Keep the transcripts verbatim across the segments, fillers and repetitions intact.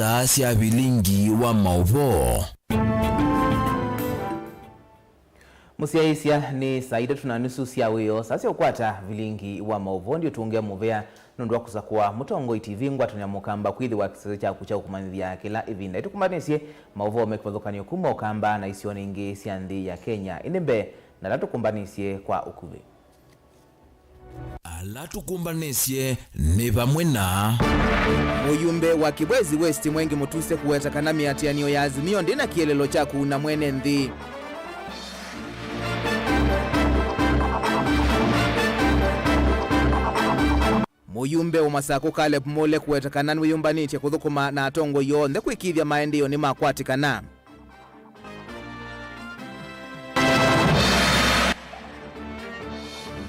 Saa sya vilingi wa maũvoo. Mũsyaĩĩsya, nĩ saa itatũ na nusu sya wĩoo, saa sya ũkwata vilingi wa maũvoo. Ndiũtũngĩa mũvea nũndũ wa kũsakũa Mũtongoi T V ngwatanĩo ya Mũkamba kwĩthĩwa kĩsese kyaku kya ũkũmanyĩthya kĩla ĩvinda. Ĩtũkũmbanĩsye maũvoo me kĩvathũkany'o kuma Ũkamba na isionĩ ingĩ sya nthĩ ya Kenya. Ĩndĩ mbee, na ala tũkũmbanĩsye kwa ũkuvĩ. Ala tũkũmbanĩsye nĩ vamwe na. Mũyumbe wa Kibwezi West Mwengi Mutuse kũweta kana mĩatĩanĩo ya Azimio ndĩna kĩeleelo kya kũuna mwene nthĩ. Mũyumbe wa Masakũ Caleb Mule kũweta kana nĩwĩyũmbanĩtye kũthũkũma na atongoi onthe kwĩkĩĩthya maendeeo nĩmakwatĩkana.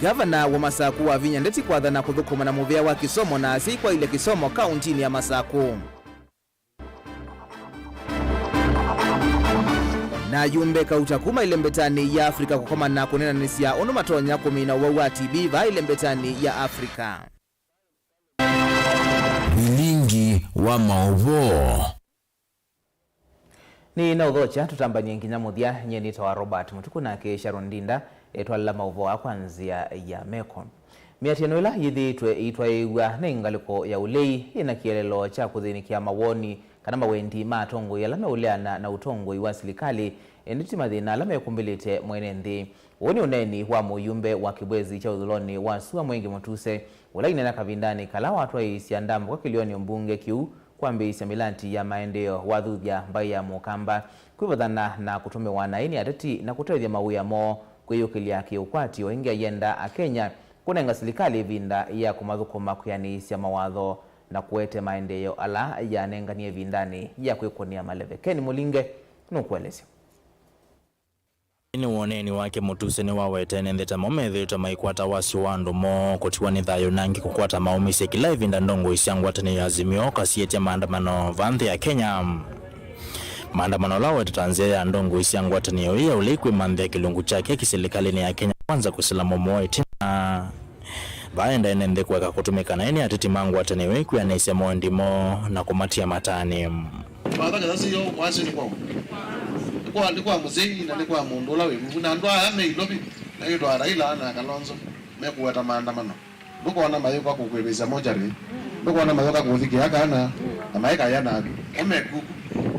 Ngavana wa Masakũ Wavinya Ndeti kwathana kũthũkũma na mũvĩa wa kĩsomo na asyai kwa ilya kĩsomo kaũntinĩ ya Masakũ. Na ayumbe kauta kuma ĩlembetanĩ ya Africa kũkomana kũneenanĩsya ũndũ matonya kũmina ũwau wa T B vaa ĩlembetanĩ ya Africa. Vilingi wa maũvoo. Nĩ na ũthokya tũtambany'e nginya mũthya. Nyie nĩtawa Robert Mũtuku, nake Sharon Ndinda etwalĩla maũvoo aa kwa nzĩa ya meko. Mĩatĩano ĩla yĩthĩĩtwe ĩitwaĩĩw'a nĩ ngalĩko ya ũlei yĩna kĩeleelo kya kũthĩnĩkĩa mawoni kana mawendi ma atongoi ala meũleana na ũtongoi wa silikalĩ, ĩndĩ ti mathĩna ala mekumbĩlĩte mwene nthĩ. Ũũ nĩ ũneeni wa mũyumbe wa kĩvwezi kya ũthũlonĩ wa sua Mwengi Mũtuse, ũla aineena kavindanĩ kala watwaĩĩsya ndambũka kĩlĩonĩ mbunge kĩu kwambĩĩsya mĩlanti ya maendeeo, wathuthya mbaĩ ya Mũkamba kwĩvathana na kũtũmĩwa naĩ nĩ ateti na kũtethya mawĩa moo kwĩyũkĩlya kĩũkwati, o ĩngĩ ayenda Akenya kũnenga silikalĩ ĩvinda ya kũmathũkũma kwĩanĩĩsya mawatho na kũete maendeeo ala yanenganie ĩvindanĩ ya kwĩkũnĩa maleve. Ken Mũlinge nũkũelesya. Nĩ woneni wake, Mũtuse nĩwawetene nthĩ ta mo methĩĩtwe maikwata wasyo wa andũ moo kũtiwa nĩ thayũ na angĩ kũkwata maũmĩsye kĩla ĩvinda ndongoi sya ngwatanĩo ya Azimio kasiĩtye maandamano vaa nthĩ ya Kenya. Maandamano ala aweta ta nzĩa ya ndongoi sya ngwatanĩo ĩĩ ya ũlei kwĩmanthĩa kĩlungu kyake kĩsilikalĩnĩ ya Kenya Kwanza kũsila mũmo ĩtina. Vaa enda ene nthĩ kũeka kũtũmĩka naĩ nĩ ateti ma ngwatanĩo ĩĩ kwĩanĩsya mondi moo na kũmatia matanĩ. Watho kĩla sio wasyo nĩ kwaũ? Nĩ kwa, nĩ kwa mũsyai na nĩ kwa mũndũ ũla wĩ vuvu. Na andũ aya me Ilovi, na yĩtwa Raila na Kalonzo, mekũweta maandamano. Ndũkona mayũka kũkwĩvĩsya mochari, ndũkona mayũka kũthikĩa kana, na maĩkaya naku. O mekuku.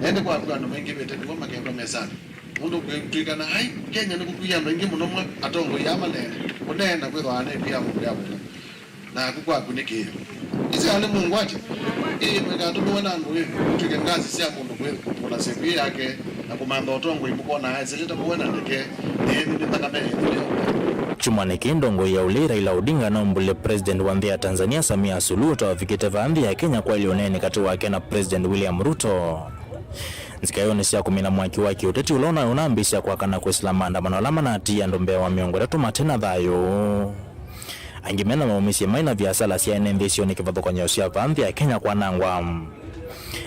Ĩndĩ kwaku andũ maingĩvĩte nĩw'o makethwa mesanĩ. Mũndũ kwĩtw'ĩkana, ai, Kenya nĩkũkwia andũ aingĩ mũno mwa atongoi aa manene, kũneena kwĩthwa nĩ kwia mũndũ ya mũno. Naku kwaku nĩ kĩĩ? Ĩsĩ alĩ mũngwati? Ĩĩ, mũikatũmĩwe na andũ ĩ, mũtw'ĩke ngasi sya mũndũ kwĩkũna sevu ĩ yake, na kũmantha ũtongoi mũkona aeselete kũwe na ndeke, ĩĩ, nĩ nthakame ĩthĩleo. Kyumwanĩ kĩĩ ndongoi ya ũlei Raila Odinga anombũlile President wa nthĩ ya Tanzania Samia Suluhu ta wavikĩte vaa nthĩ ya Kenya kwaĩlya ũneeni katĩ wake na President William Ruto. Nzikaĩonĩ sya kũmina mwaki wa kĩũteti ũla ũna ũnambĩĩsya kwaka na kwĩsĩla maandamano ala manatiie andũ mbee wa mĩongo ĩtatũ mate na thayũ. Angĩ mena maũmĩsye mai na viasala sya ene nthĩ isionĩ kĩvathũkany'o sya vaa nthĩ ya Kenya kwanangwa.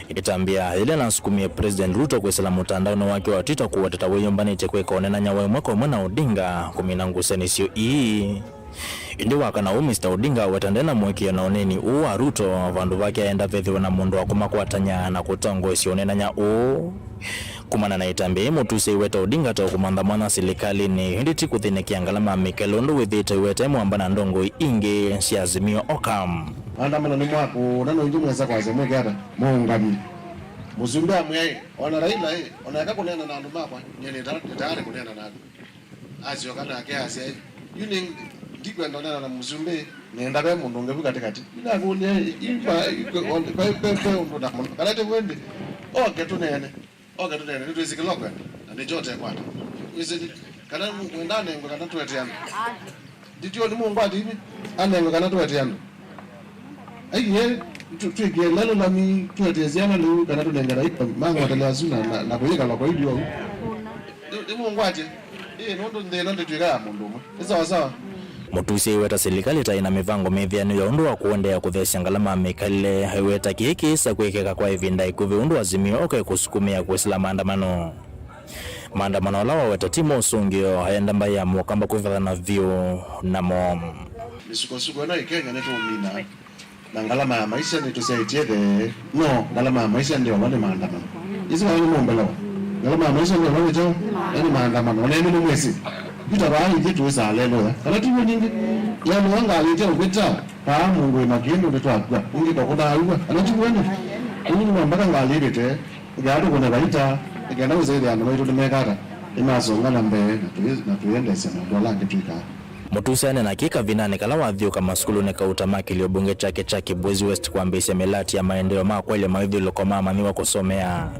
Ĩtambya yĩla nasukumie President Ruto kwĩsĩla mũtandaonĩ wake wa Twitter kũweta ta wĩyũmbanĩtye kwĩka ũneenany'a wa ĩmwe kwa ĩmwe na Odinga kũmina ngusanĩsyo ii. Ĩndĩ wa kana ũũ, Mister Odinga aweta ndena mũĩkĩĩo na ũneeni ũũ wa Ruto, vandũ vake aenda vethĩwe na mũndũ wa kũmakwatany'a na kũtongoesya ũneenany'a ũũ. Kumana na ĩtambya yĩĩ, Mũtuse aiweta Odinga ta ũkũmantha mwanya silikalĩnĩ, ĩndĩ ti kũthĩnĩkĩa ngalama ya mĩkalĩle ũndũ wĩthĩĩtwe aiweta e mwamba na ndongoi ingĩ sya Azimio oka. Maandamano nĩ mwakũna, no ingĩ mwesa kwasya mwĩke ata? Mũũngamye. Mũsumbĩ amwĩa, ĩ, ona Raila, ĩ, ona eka kũneena na andũ makwa, nyie nĩ ta-, nĩ tayarĩ kũneena naku. Asyoka nake asya, yu nĩ, ndikwenda ũneena na mũsumbĩ, nĩenda ve mũndũ ũngĩ vu katĩkatĩ. Yu nakũlya, yu kwa, kwa, kwa, ve, ve ũndũ na mũno. Kana ti kwĩndĩ, oke tũneene, oke tũneene, nĩtwĩsĩ kĩla ũkwenda, na nĩkyo ũtekwata. Wĩsĩ, kana wenda anengwe kana tũete andũ. Nditio nĩ mũngwati hivi, anengwe kana tũete andũ. Aiye, tu-, twĩkĩe lalo lami, tũete syana lĩu, kana tũnengera ipa, mangwatele asu na, na, na kũyĩka loko ilio. Nĩ, nĩ mũngwatye. Ĩĩ, nũndũ nthĩ ĩno ndĩtwĩka ya mũndũ ũmwe. Nĩ sawa sawa. Mũtuse aiweta silikalĩ ta ĩna mĩvango mĩthĩanu ya ũndũ wa kũendeea kũtheesya ngalama ya mĩkalĩle, aiweta kĩĩ kĩĩsa kwĩkĩka kwa ĩvinda ĩkuvĩ ũndũ Azimio oka ĩkũsukumĩa kwĩsĩla maandamano. Maandamano ala waweta ti ma ũsũngĩo, ayenda mbaĩ ya Mũkamba kwĩvathana vyũ namo. Mĩsukosuko ĩno ĩ Kenya nĩtũũmina. Na ngalama ya maisha nĩtũsyaĩtye thee. No, ngalama ya maisha nĩ ola nĩ maandamano. Ĩsu vaa nĩ mũmbelewa. Ngalama ya maisha nĩ ola nĩ kyaũ? Nĩ maandamano. Ona ĩndĩ nĩmwĩsĩ. Peter vaa ithyĩ twĩsaa lelũya. Kana ti w'o ningĩ? Yalũa ngalĩ ĩte ũvĩta. Vaa mũndũ wĩ makĩndũ nĩtwakw'a. Ũngĩ tokũnaaw'a. Kana ti w'o nĩ? Ũu nĩ mpaka ngalĩ ĩvĩte. Ngaa tũkũne vaita. Nĩkenda kũsyaĩthĩa andũ maitũ nĩmekata. Nĩmasonga na mbee na tũĩ-, na twĩendeesya maũndũ ala angĩ twĩkaa. Mũtusaene na kĩ kavindanĩ kala wathiũka masukulunĩ kauta ma kĩlio mbunge kyake kya Kibwezi West kwambĩĩsya mĩlati ya maendeeo ma kwaĩlya maithyũlũlũko ma amanyĩw'a kũsomea.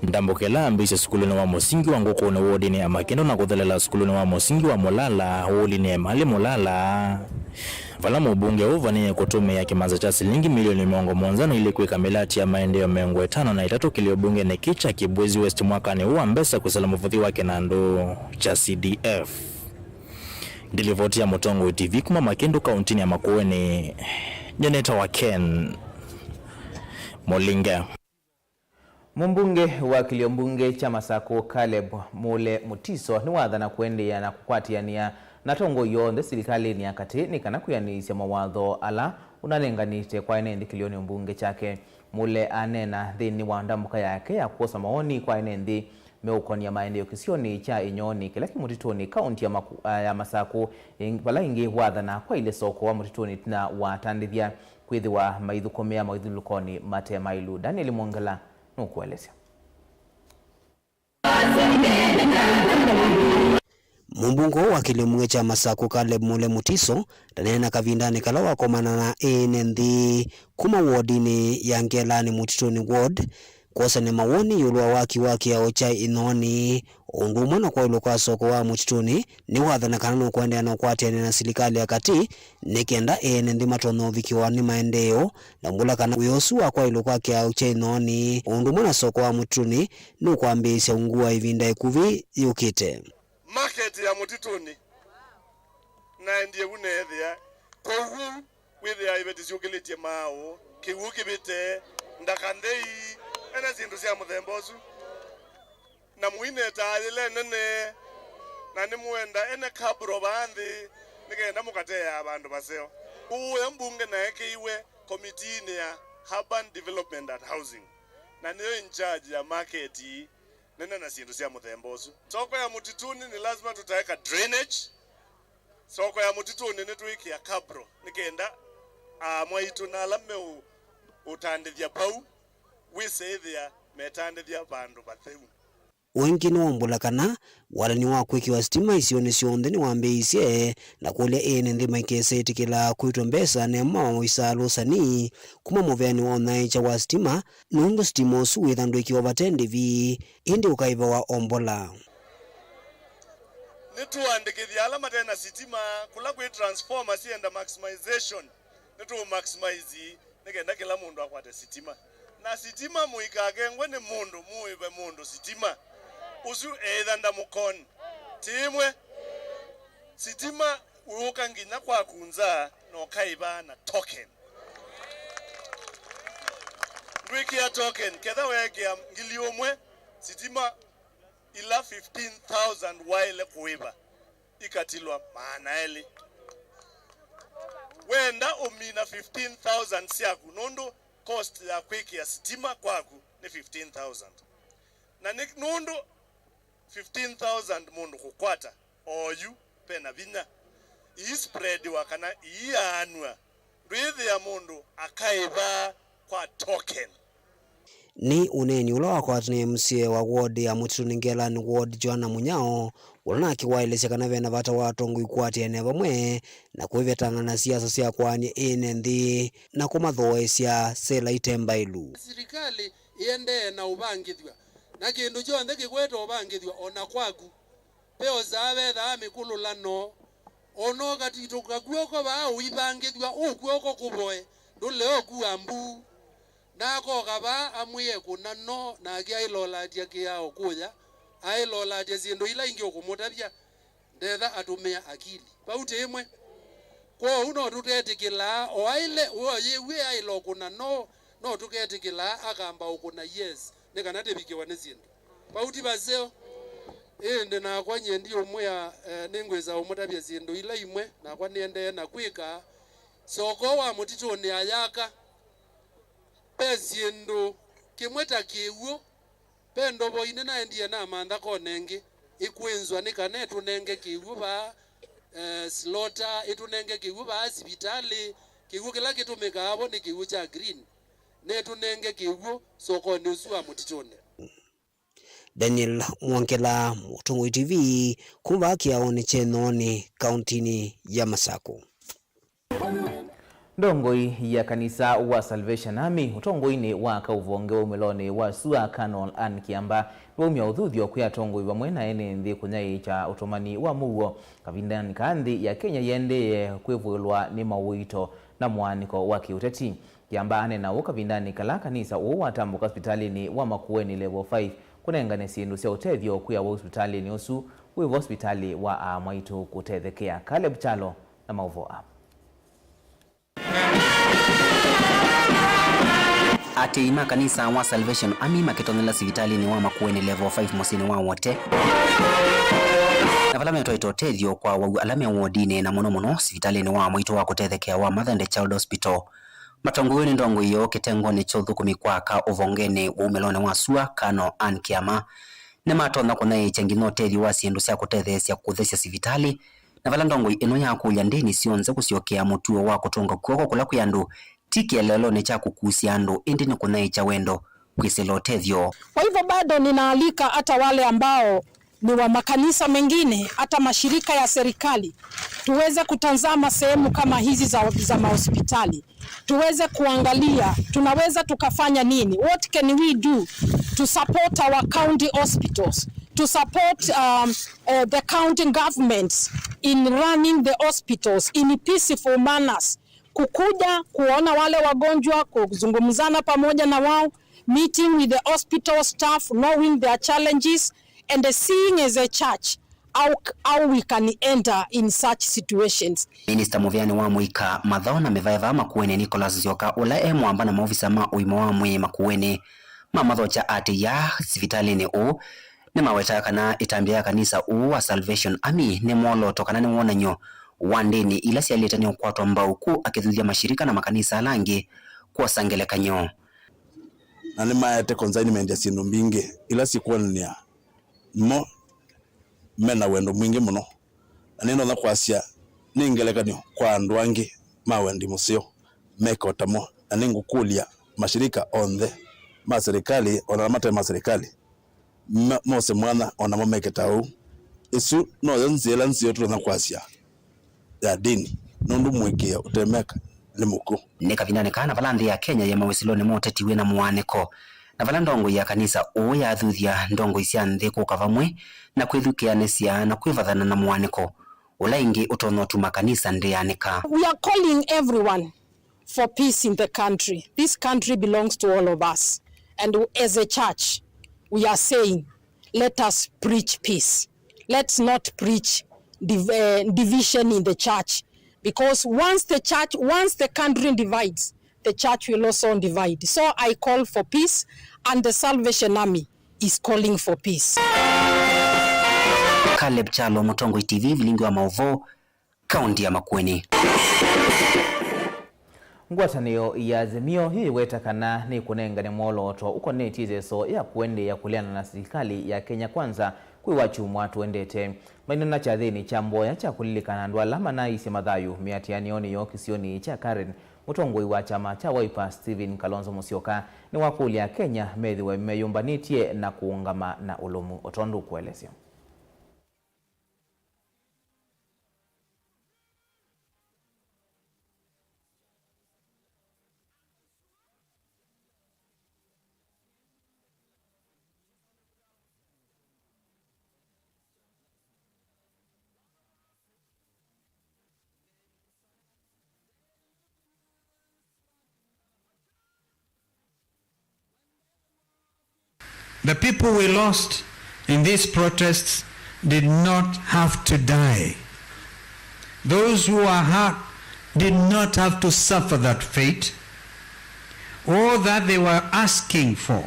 Ndambũka ĩla ambĩĩsye sukulunĩ wa mũsingi wa Ngũkũnĩ wodinĩ ya Makĩndũ na kũthelela sukulunĩ wa mũsingi wa Mũlala, wodinĩ ya Emalĩ Mũlala, vala mũmbunge ũũ vanĩĩe kũtũmĩa kĩmanza kya silingi milioni mĩongo mũonza na ilĩ kwĩka mĩlati ya maendeeo mĩongo ĩtano na ĩtatũ kĩlio mbungenĩ kĩ kya Kibwezi West mwakanĩ ũũ wa mbesa kwĩsĩla mũvũthi wa kĩnandũ kya C D F. Ndilivoti ya Mũtongoi T V kuma Makĩndũ kauntinĩ ya Makueni, nĩnĩtawa Ken Mũlinge. Mũmbunge wa kĩlio mbunge kya Masakũ Caleb Mule Mutiso nĩwathana kũendeea na kũkwatĩanĩa na atongoi onthe silikalĩnĩ ya katĩ nĩ kana kwĩanĩĩsya mawatho ala ũnanenganĩte kwa ene nthĩ kĩlioni mbunge kyake. Mule aneena nthĩnĩ wa ndambũka yake ya kwosa mawoni kwa ene nthĩ meũkonia maendeeo kĩsionĩ kya Ĩnyoonĩ kĩla kĩ mũtitũnĩ kaunti ya Maku-, ya Masakũ, ĩng-, vala ĩngĩ wathana kwaile soko wa mũtitũnĩ ĩtina wa atandĩthya kwĩthĩwa maithũkũmĩa maithyũlũlũkonĩ mate maĩlu. Daniel Mwongela nũkũelesya. Mũmbunge ũũ wa kĩlio mbunge kya Masakũ Caleb Mule Mutiso ndaneena kavindanĩ kala wakomana na ene nthĩ kuma wodinĩ ya Ngelani Mũtitũnĩ Ward kwosany'a mawoni ĩũlũ wa waki wa kĩao kya Ĩnyoonĩ, o ũndũ ũmwe na kwaĩlwa kwa soko wa mũtitũnĩ, nĩwathana kana nũkũendeea na ũkwatĩanĩa na silikalĩ ya katĩ nĩ kenda ene nthĩ matonya ũvikĩwa nĩ maendeeo, na mbũla kana wĩa ũsu wa kwaĩlwa kwa kĩao kya Ĩnyoonĩ, o ũndũ ũmwe na soko wa mũtitũnĩ, nũkwambĩĩsya ungu wa ĩvinda ĩkuvĩ yũkĩte. Market ya mũtitũnĩ naendie vu neethĩa kũu. Wĩthĩaa iveti syũkĩlĩtye maaũ, kĩw'ũ kĩvĩte, ndaka nthei, ene syĩndũ sya mũthemba ũsu. Na mũinetaa yĩla ĩnene, na nĩmũenda ene kabro vaa nthĩ, nĩ kenda mũkateaa vandũ vaseo. Ũũ ũya mbunge naekeiwe komitiinĩ ya Urban Development and Housing, na nĩyo in charge ya maketi nene na syĩndũ sya mũthemba ũsu. Soko ya mũtitũnĩ nĩ lazima tũtaeka drainage. Soko ya mũtitũnĩ nĩtwĩkĩa kabro nĩ kenda aamwaitũ na ala meũũtandĩthya vau wĩseĩthĩa metandĩthya vandũ vatheu. Ũngĩ nĩwaumbũla kana walani wa kwĩkĩwa sitima isionĩ syonthe nĩwambĩĩisye na kũlya ene nthĩ maikese ĩtĩkĩla kwĩtwa mbesa nemo isalũsani kuma mũveanĩ wa ũnyaĩĩkya wa sitima, nũndũ sitima ũsu wĩthandũĩkĩwa vate ndĩvi, ĩndĩ ũkaĩvawa o mbola. Nĩtũandĩkĩthya ala mate na sitima, kũla kwĩ transformer syenda maximization, nĩtũũ maximize nĩ kenda kĩla mũndũ akwate sitima. Na sitima mũikakengwe nĩ mũndũ, mũĩve mũndũ sitima. Ũsu eĩtha ndamũkoni. Ti ĩmwe. Sitima wĩũka nginya kwaku nza na ũkaĩva na token. Ndwĩkĩa token, ketha weekĩa ngili ũmwe, sitima ila fifteen thousand waĩle kũĩva ikatilwa maana elĩ. Wenda ũmina fifteen thousand syaku, nũndũ cost ya kwĩkĩa sitima kwaku nĩ fifteen thousand. Na nĩ nũndũ fifteen thousand mũndũ kũkwata oyu, pena vinya iispreadiwa kana iiaanw'a, ndwĩthĩa mũndũ akaĩvaa kwa token. Nĩ ũneeni ũla wakwatanĩe M C A wa ward ya Mũtitũnĩ Ngelani Ward, Joanna Mũnyao, ũla nake waelesya kana vena vata wa atongoi kũatĩanĩa vamwe na kwĩvetangana na siasa sya kwaany'a ene nthĩ na kũmathooesya sela ite mbaĩlu. Silikalĩ ĩendee na ũvangĩthw'a, na kĩndũ kyonthe kĩkwete ũvangĩthw'a o na kwaku. Ve osaa vethaa mĩkũlũlano, o na ũkatitũka kw'oko vaa ũivangĩthw'a ũ kw'oko kũvoe, ndũle ũkua mbuu. Na akoka vaa amwĩe kũna no, nake aĩlolatya kĩao kũya, aĩlolatya syĩndũ ila ingĩ ũkũmũtavya, ndetha atũmĩa akili. Vau ti ĩmwe. Kwoou no tũtetĩkĩlaa, o aĩle, o yĩw'e aĩla ũkũna no, no tũketĩkĩlaa akamba ũkũna yes, nĩ kana tĩvikĩwa nĩ syĩndũ. Vau ti vaseo? Ĩndĩ nakwa nyie ndiũmwĩa, eh, nĩngwĩsa ũmũtavya syĩndũ ila imwe nakwa nĩendee na kwĩka, Soko wa mũtitũnĩ ayaka, ve syĩndũ kĩmwe ta kĩw'ũ, ve ndovo ine naendie namantha kona ĩngĩ, ĩkwĩnzwa nĩ kana ĩtũnenge kĩw'ũ vaa, eh, slota, ĩtũnenge kĩw'ũ vaa sivitalĩ, kĩw'ũ kĩla kĩtũmĩkaa vo nĩ kĩw'ũ kya green, na ĩtũnenge kĩw'ũ sokonĩ ũsu wa mũtitũnĩ. Daniel Mwongela, Mũtongoi T V, kuma Kĩaonĩ kya Ĩthũanĩ, kauntinĩ ya Masakũ. Ndongoi ya kanisa wa Salvation Army ũtongoinĩ wa kaũvonge wa umĩlonĩ wa sua, Colonel Ann Kĩamba, nĩwaumya ũthuthyo kwĩ atongoi vamwe na ene nthĩ kũnyaĩĩkya ũtũmani wa mũuo kavindanĩ kaa nthĩ ya Kenya yĩendee kwĩvũĩlwa nĩ maũito na mũaanĩko wa kĩũteti. Kĩamba aneena ũu kavindanĩ kala kanisa ũũ watambũka sipitalĩnĩ wa Makueni Level five kũnengane syĩndũ sya ũtethyo kwĩ awau sipitalĩnĩ ũsu wĩ vo sipitalĩ wa Aamwaitũ kũtethekea. Caleb Kyalo na maũvoo aa. Aatĩĩi ma kanisa wa Salvation Army makĩtonyela sivitalĩnĩ wa Makueni Level five mũsyĩnĩ wa Wote, na vala metwaĩte ũtethyo kwa awau ala me wodinĩ, na mũno mũno sivitalĩnĩ wa Aamwaitũ wa kũtethekea wa Mother and Child Hospital. Matongoew'e nĩ ndongoi yoo kĩtengonĩ kya ũthũkũmi kwa aka ũvongenĩ wa umĩlonĩ wa sua, Colonel Ann Kĩama, nĩmatonya kũnyaĩĩkya nginya ũtethyo wa syĩndũ sya kũtetheesya kũthesya sivitalĩ, na vala ndongoi ĩno yakũlya ndĩni syonthe kũsyokea mũtuo wa kũtũnga kw'oko kũla kwĩ andũ ti kĩeleelonĩ kya kũkusya andũ, ĩndĩ nĩ kũnyaĩĩkya wendo kwĩsĩla ũtethyo. Kwa hivyo bado ninaalika hata wale ambao ni wa makanisa mengine, hata mashirika ya serikali, tuweze kutazama sehemu kama hizi za, za mahospitali, tuweze kuangalia tunaweza tukafanya nini, what can we do to support our county hospitals, to support, um, uh, the county governments in running the hospitals in peaceful manners, kukuja kuona wale wagonjwa, kuzungumzana pamoja na wao, meeting with the hospital staff, knowing their challenges, and seeing as a church how, how we can enter in such situations. Minista mũvĩanĩ wa mũika, mathau na mĩvaĩva Makueni, Nicholas Nzioka, ũla e mũamba na maovisa ma ũima wa mwĩĩ Makueni, mamathokya atĩ ya sivitalĩnĩ ũũ nĩmawetaa kana ĩtambya ya kanisa ũũ wa Salvation Army nĩ mwolooto kana nĩ wonany'o wa ndĩni ila syaĩlĩte nĩ ũkwatwa mbau, kũ akĩthuthya mashirika na makanisa ala angĩ kwosa ngelekany'o. Na nĩmaete consignment ya syĩndũ mbingĩ ila sikwonany'a mo me na wendo mwingĩ mũno. Na nĩnonya kwasya nĩ ngelekany'o kwa andũ angĩ ma wendi mũseo meke o tamo, na nĩngũkũlya mashirika onthe ma serikali, o na ala mate ma serikali, ma-, mose mwanya o namo meke ta ũu. Ĩsu noyo nzĩa ĩla nzeo tũtonya kwasya ya ndĩni, nũndũ mũĩkĩĩo ũtemeka nĩ mũkw'ũ. Nĩ kavindanĩ kaa na vala nthĩ ya Kenya yĩ mawĩsĩlonĩ ma ũteti wĩ na mũaanĩko, na vala ndongoi ya kanisa ũũ yathuthya ndongoi sya nthĩ kũka vamwe na kwĩthukĩanĩsya na kwĩvathana na mũaanĩko ũla ĩngĩ ũtonya ũtuma kanisa ndĩanĩka. We are calling everyone for peace in the country. This country belongs to all of us. And as a church, we are saying, let us preach peace. Let's not preach div-, eh, division in the church. Because once the church, once the country divides, the church will also divide. So I call for peace, and the Salvation Army is calling for peace. Caleb Kyalo, Mũtongoi T V, vilingi wa maũvoo, kaunti ya Makueni. Ngwatanĩo ya Azimio yĩweta kana nĩkũnengane mwolooto ũkonetye ĩseso ya kũendeea kũleana na silikalĩ ya Kenya Kwanza kwĩ wakyumwa tũendete. Mainena kyathĩnĩ kya mboya kya kũlilikana andũ ala manaaisye mathayũ mĩatĩanĩonĩ yoo kĩsionĩ kya Karen, mũtongoi wa kyama kya Wiper Stephen Kalonzo Musyoka nĩwakũlya Akenya methĩwe meyũmbanĩtye na kũũngama na ũlũmu, o tondũ ũkũelesya. The people we lost in these protests did not have to die. Those who were hurt did not have to suffer that fate. All that they were asking for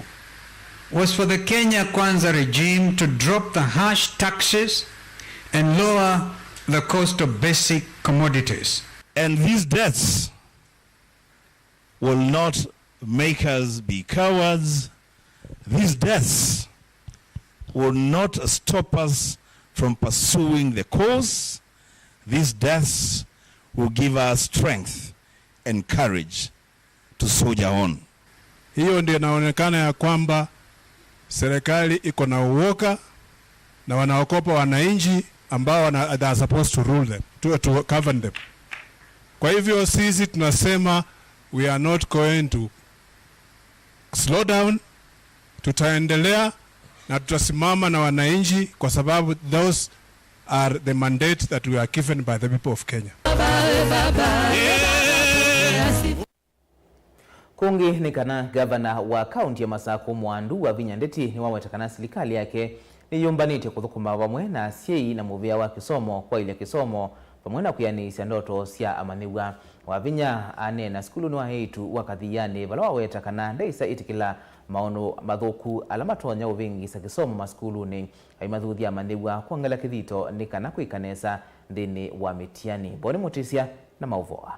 was for the Kenya Kwanza regime to drop the harsh taxes and lower the cost of basic commodities. And these deaths will not make us be cowards. These deaths will not stop us from pursuing the cause. These deaths will give us strength and courage to soldier on. Hiyo ndio inaonekana ya kwamba serikali iko na uoga na wanaogopa wananchi ambao wana, they are supposed to rule them, to, to govern them. Kwa hivyo sisi tunasema we are not going to slow down, tutaendelea na tutasimama na wananchi kwa sababu those are the mandate that we are given by the people of Kenya. Kũngĩ nĩ kana ngavana wa kaunti ya Masakũ Mwandu Wavinya Ndeti nĩwaweta kana silikalĩ yake nĩyũmbanĩtye kũthũkũma vamwe na asyai na mũvĩa wa kĩsomo kwaĩlya kĩsomo vamwe na kwĩanĩĩsya ndoto sya amanyĩw'a. Wavinya aneena sukulunĩ wa eĩtu wa Kathianĩ vala waweta kana ndaisa ĩtĩkĩla maũndũ mathũku ala matonya ũvĩngĩĩsya kĩsomo masukulunĩ, aimathuthya amanyĩw'a kwongela kĩthito nĩ kana kwĩka nesa nthĩnĩ wa mĩtiani. Boni Mũtĩsya na maũvoa.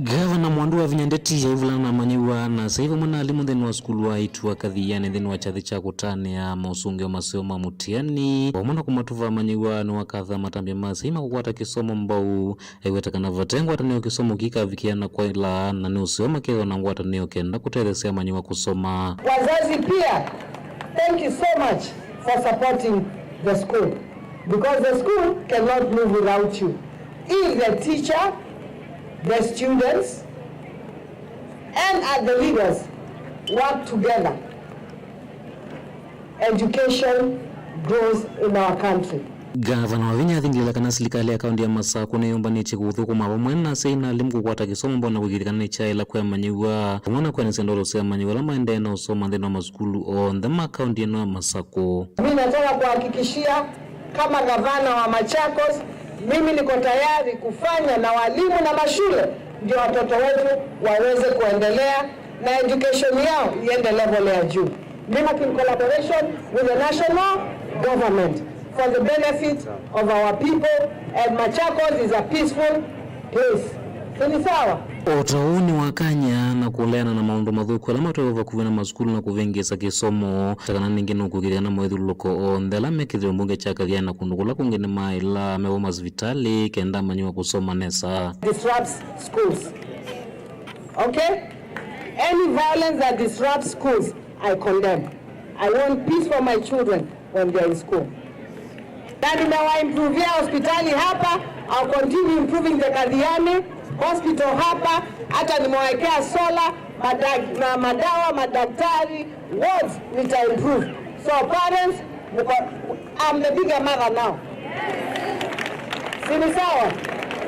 Ngavana Mwandu Wavinya Ndeti aivulana na amanyĩw'a na asyai vamwe na alimũ nthĩnĩ wa sukulu wa eĩtu wa Kathianĩ nthĩnĩ wa kyathĩ kya kũtanĩa maũsũngĩo maseo ma mũtiani, vamwe na kũmatuva amanyĩw'a nĩwakatha matambya ma asyai ma kũkwata kĩsomo mbau. Aiweta kana vate ngwatanĩo kĩsomo kĩikavikĩa na kwaĩla, na nĩ ũseo makethĩwa na ngwatanĩo kenda kũtetheesya amanyĩw'a kũsoma. Wazazi pia, thank you so much for supporting the school, because the school cannot move without you. If the teacher, the students, and the leaders work together, education grows in our country. Ngavana Wavinya athingĩlĩĩla kana silikalĩ ya kaũntĩ ya Masakũ nĩyũmbanĩtye kũthũkũma vamwe na asyai na alimũ kũkwata kĩsomo mbau na kũĩkĩĩthya kana nĩkyaĩla kwĩ amanyĩw'a, vamwe na kwĩanĩsya ndoto sya amanyĩw'a ala maendee na ũsoma nthĩnĩ wa masukulu onthe ma kaũntĩ ĩno ya Masakũ. Mimi nataka kuhakikishia kama gavana wa Machakos, mimi niko tayari kufanya na walimu na mashule ndio watoto wetu waweze kuendelea na education yao iende level ya juu. Mimi in collaboration with the national government for the benefit of our people, and Machakos is a peaceful place. Si ni sawa? O ta ũu nĩwakany'a na kũleana na maũndũ mathũku ala matwaĩwe vakuvĩ na masukulu na kũvĩngĩĩsa kĩsomo, ta kana ningĩ nũkũĩkĩĩthya kana moĩthũlũlũko onthe ala me kĩthĩo mbunge kya Kathianĩ na kũndũ kũla kũngĩ nĩmaĩla me vo masivitalĩ kenda amanyĩw'a kũsoma nesa. Disrupts schools. Okay? Any violence that disrupts schools, I condemn. I want peace for my children when they are in school. Na nimewaimpruvia hospitali hapa, I'll continue improving the Kathiani hospital hapa, hata nimewekea solar, madag-, ma-, madawa, madaktari, wards nitaimprove. So parents, mko, I'm the bigger mother now. Si ni sawa?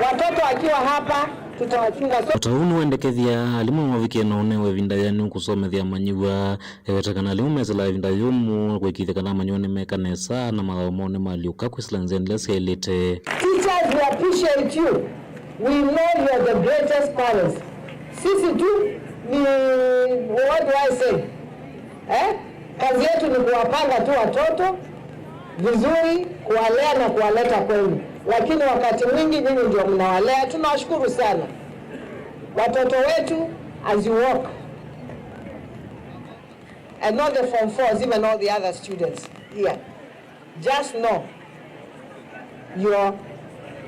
Watoto wakiwa hapa, tutawachunga. So o ta ũu nĩwendekethya alimũ mavikie na ũneenwa ĩvinda yĩanĩu kũsomethya amanyĩw'a. Eweta kana alimũ mesĩlaa ĩvinda yũmũ na kũĩkĩĩthya kana amanyĩw'a nĩmeka nesa na mathaũ moo nĩmalyũka kwĩsĩla nzĩa ila syaĩlĩte. Teachers, we appreciate you. We know you are the greatest parents. Sisi tu ni, what do I say? Eh? Kazi yetu ni kuwapanga tu watoto vizuri, kuwalea na kuwaleta kwenu. Lakini wakati mwingi nyinyi ndio mnawalea. Tunawashukuru sana. Watoto wetu, as you walk, and not the form fours, even all the other students here. Just know you are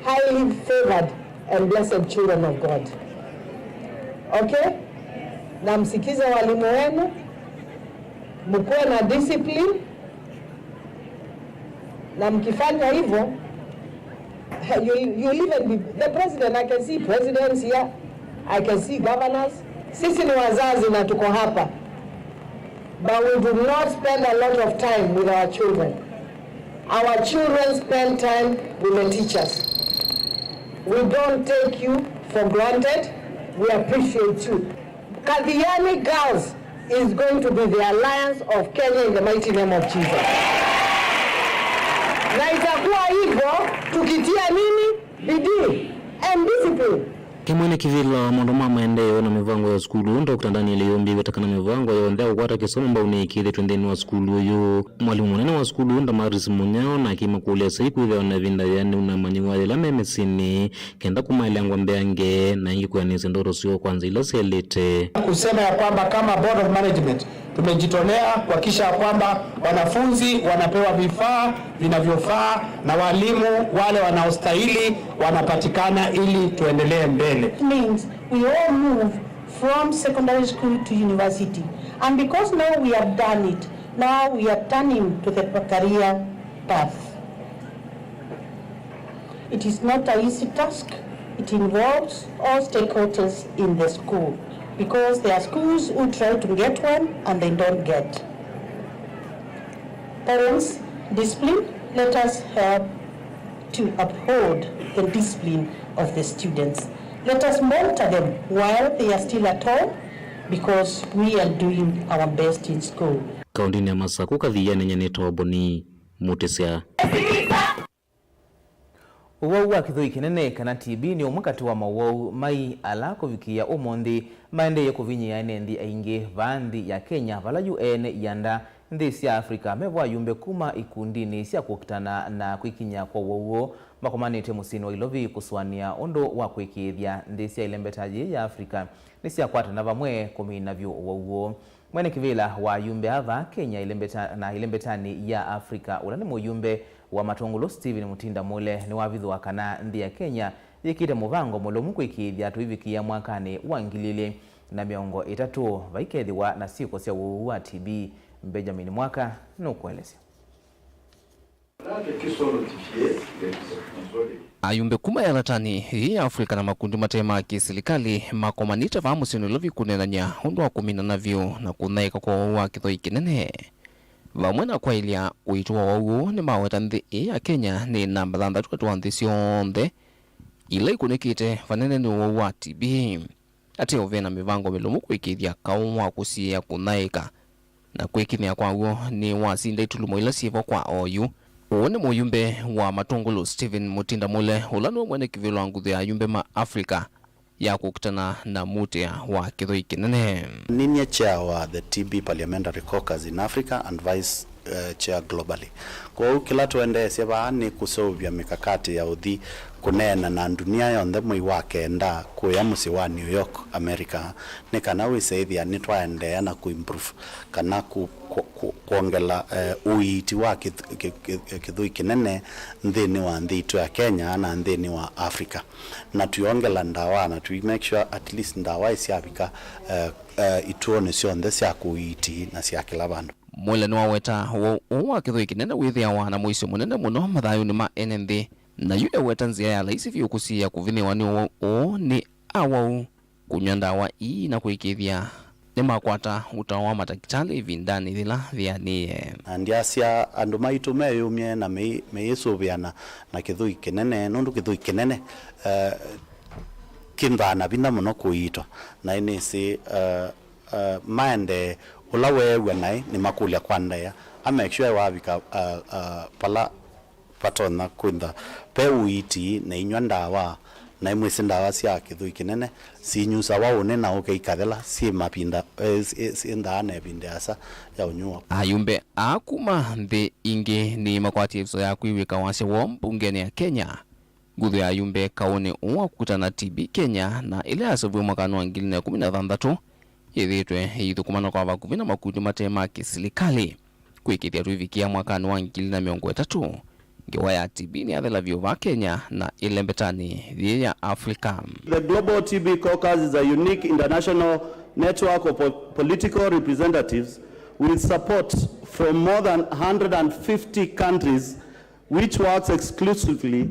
highly favored and blessed children of God. Okay? Na msikize walimu wenu, mkuwe na discipline, na mkifanya hivyo, you, you'll even be the president. I can see presidents here. I can see governors. Sisi ni wazazi na tuko hapa. But we do not spend a lot of time with our children. Our children spend time with the teachers. We don't take you for granted. We appreciate you. Kathiani girls is going to be the alliance of Kenya in the mighty name of Jesus. Na itakuwa hivyo tukitia nini? Bidii and discipline. Ke mwene kĩvĩla wa maũndũ ma maendeeo na mĩvango ya sukulu, Doctor Daniel Ĩyũmbi, weta kana mĩvango yonthe ya kũkwata kĩsomo mbau nĩĩkĩĩthĩtwe nthĩnĩ wa sukulu ũyũ. Mwalimũ mũnene wa sukulu ũyũ, Damaris Mũnyao, nake makũlya asyai kwĩthĩwa na ĩvinda yĩanĩu na amanyĩw'a yĩla me mĩsyĩnĩ, kenda kũmaelengwa mbeange na ĩngĩ kwĩanĩsya ndoto syoo kwa nzĩa ila syaĩlĩte. Kusema ya kwamba kama board of management tumejitolea kuhakikisha ya kwamba wanafunzi wanapewa vifaa vinavyofaa na walimu wale wanaostahili wanapatikana ili tuendelee mbele. It means we all move from secondary school to university. And because now we have done it, now we are turning to the career path. It is not an easy task. It involves all stakeholders in the school, because there are schools who try to get one and they don't get. Parents, discipline, let us help to uphold the discipline of the students. Let us monitor them while they are still at home, because we are doing our best in school. Kaũndĩnĩ ya Masakũ, Kathia nĩnyanĩtwe Oboni Mũtĩsya. Ũwau wa kĩthũi kĩnene, kana T B, nĩ ũmwe katĩ wa mawau mai ala kũvikĩĩa ũmũnthĩ maendeeye kũvinyĩĩa ene nthĩ aingĩ vaa nthĩ ya Kenya, vala yu ene ianda nthĩ sya Africa me vo ayumbe kuma ikundinĩ sya kũkitana na kwĩkiny'a kwa ũwau ũũ makomanĩte mũsyĩnĩ wa Ilovi kũsũanĩa ũndũ wa kwĩkĩĩthya nthĩ sya ĩlembeta yĩĩ ya Africa nĩsyakwatana vamwe kũmina vyũ ũwau ũũ. Mwene kĩvĩla wa ayumbe ava Kenya ĩlembeta-, na ĩlembetanĩ ya Africa, ũla nĩ mũyumbe wa Matũngũlũ Stephen Mutinda Mule nĩwavithũa kana nthĩ ya Kenya yĩkĩte mũvango mũlũmu kwĩkĩĩthya tũivikĩĩa mwakanĩ wa ngili ilĩ na mĩongo ĩtatũ vaikethĩwa na syĩko sya ũwau wa T B. Benjamin Mwaka nũkũelesya. Ayumbe kuma ĩalatanĩ ĩĩ ya Africa na makundi mate ma kĩsilikalĩ makomanĩte vaa mũsyĩ Nairobi kũneenany'a ũndũ wa kũminana vyũ na kũthaĩka kwa ũwau wa kĩthũi kĩnene. Vamwe na kwaĩlya ũito wa ũwau ũũ, nĩmaweta nthĩ ĩĩ ya Kenya nĩ namba thanthatũ katĩ wa nthĩ syonthe ila ikunĩkĩte vanene nĩ ũwau wa T B. Ateo ve na mĩvango mĩlũmu kũĩkĩĩthya kaũ wa kũsiĩĩa kũthaĩka, na kwĩkinyĩa kwaw'o nĩwasinda itulumo ila syĩvo kwa oyu. Ũũ nĩ mũyumbe wa Matũngũlũ Stephen Mutinda Mule, ũla nĩwe mwene kĩvĩlo wa nguthu ya ayumbe ma Africa ya kũkitana na mũtĩa wa kĩthũi kĩnene. Ninyie chair wa the T B Parliamentary Caucus in Africa and vice, eh, chair globally. Kwoou kĩla tũendeesye vaa nĩ kũseũvya mĩkakati ya ũthi kũneena na ndunia yonthe mwei wa kenda kũya mũsyĩ wa New York, America, nĩ kana wĩse ĩthĩa nĩtwaendeea na kũimprove kana ku-, ku-, ku-, kwongela, eh, ũiiti wa kĩth-, kĩ-, kĩ-, kĩthũi kĩnene nthĩnĩ wa nthĩ itũ ya Kenya na nthĩnĩ wa Africa. Na tũyongela ndawa na tũi make sure at least ndawa ĩsyavika, eh, eh, ituonĩ syonthe sya kũiiti na sya kĩla vandũ. Mule nĩwaweta ũwau ũũ wa kĩthũi kĩnene wĩthĩawa na mũisyo mũnene mũno mathayũnĩ ma ene nthĩ, na yu eweta nzĩa ya laisi vyũ kũsiĩĩa kũvinyĩĩwa nĩ ũwau ũũ nĩ awau kũnyw'a ndawa ii na kũĩkĩĩthya nĩmakwata ũtao wa matakĩtalĩ ĩvindanĩ yĩla yĩanĩe. Na ndyasya andũ maitũ meyũmye na mei-, meyĩsũvĩana na kĩthũi kĩnene, nũndũ kĩthũi kĩnene, eh, kĩnthaa na vinya mũno kũiitwa. Na nĩsĩ, eh, eh, maendee ũla weew'a naĩ nĩmakũlya kwa ndaĩa, a make sure wavika, eh, eh, vala vatonya kwĩntha ve ũiiti na inyw'a ndawa, na imwĩsĩ ndawa sya kĩthũi kĩnene sinyusawa ũnĩ na ũke ikathela syĩ mavinda, eh, syĩ, syĩ ndaa na ĩvinda yasa ya ũnyuo. Ayumbe aa kuma nthĩ ingĩ nĩmakwatie ĩvuso ya kwĩw'ĩka wasya woo mbungenĩ ya Kenya. Nguthu ya ayumbe kaũnĩ ũũ wa kũkitana na T B Kenya, na ĩla yaseũviw'e mwakanĩ wa ngili na ĩkũmi na thanthatũ, yĩthĩĩtwe ĩithũkũmana kwa vakuvĩ na makundi mate ma kĩsilikalĩ kwĩkĩĩthya tũivikĩa mwakanĩ wa ngili na mĩongo ĩtatũ, ngewa ya T B nĩyathela vyũ vaa Kenya na ĩlembetanĩ yĩĩ ya Africa. The Global T B Caucus is a unique international network of po-, political representatives with support from more than a hundred and fifty countries which works exclusively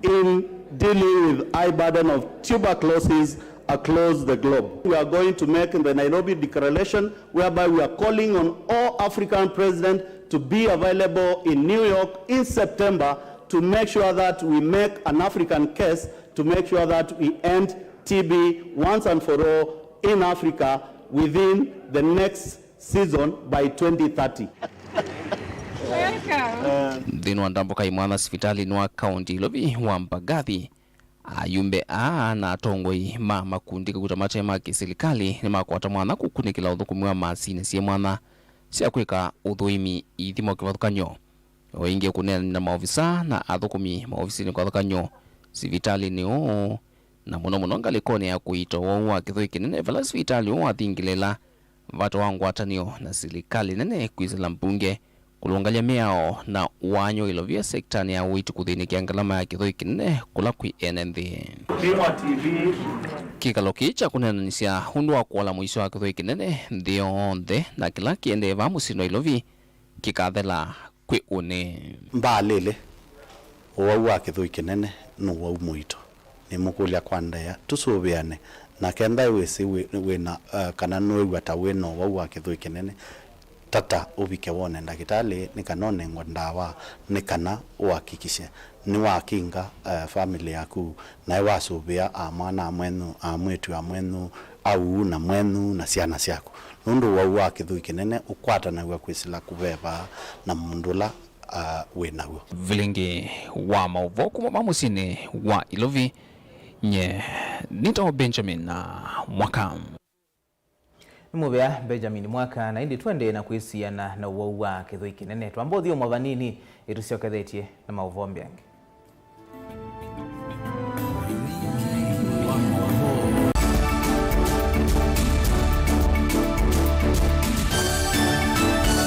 in dealing with high burden of tuberculosis across the globe. We are going to make the Nairobi Declaration, whereby we are calling on all African presidents to be available in New York in September to make sure that we make an African case to make sure that we end T B once and for all in Africa within the next season by twenty thirty. Nthĩnĩ wa ndambũka imwana sivitalĩnĩ wa kaũnti Ilovi wa Mbagathi, Ayumbe aa na atongoi ma makundi kauta mate ma kĩsilikalĩ nĩmakwata mwanya kũkunĩkĩla ũthũkũmi wa masinĩ syĩ mwanya sya kwĩka ũthũĩmi ithimo kĩvathũkany'o. O ĩngĩ kũneena na maovisa na athũkũmi maovisinĩ kĩvathũkany'o sivitalĩnĩ ũũ, na mũno mũno ngalĩkonĩ ya kũiita ũwau wa kĩthũi kĩnene vala sivitalĩ ũũ wathingĩlĩla vata wa ngwatanĩo na silikalĩ nene kwĩsĩla mbunge kũlũngalya mĩao na waany'o ilovia sektanĩ ya ũiiti kũthĩnĩkĩa ngalama ya kĩthũi kĩnene kũla kwĩ ene nthĩ. Kĩkalo kĩĩ kya kũneenanĩsya ũndũ wa kũola mũisyo wa kĩthũi kĩnene nthĩ yonthe na kĩla kĩendee vaa mũsyĩnĩ wa Ilovi kĩkathela kwĩ ũnĩ. Mbaalĩlĩ, ũwau wa kĩthũi kĩnene nĩ ũwau mũito. Nĩmũkũlya kwa ndaĩa, tũsũvĩane, na kenda wĩsĩ wĩ, wĩna, eh, kana nũĩw'a ta wĩna ũwau wa kĩthũi kĩnene, tata ũvike wone ndakĩtalĩ nĩ kana ũnengwe ndawa, nĩ kana ũakikishe nĩwakinga, eh, famĩlĩ yaku, naĩ wasũvĩa amwana amwenyu, amwĩtu amwenyu, au na mwenyu na syana syaku, nũndũ ũwau wa kĩthũi kĩnene ũkwatanaw'a kwĩsĩla kũveva na mũndũ ũla, ah, wĩ naw'o. Vilingĩ wa maũvoo kuma va mũsyĩnĩ wa Ilovi, nye nĩtawa Benjamin, ah, Mwaka. Nĩ mũvea Benjamin Mwaka, na ĩndĩ tũendee na kwĩsiana na ũwau wa kĩthũi kĩnene. Twamba ũthyũmũa vanini, ĩtũsyokethetye na maũvoo mbeange.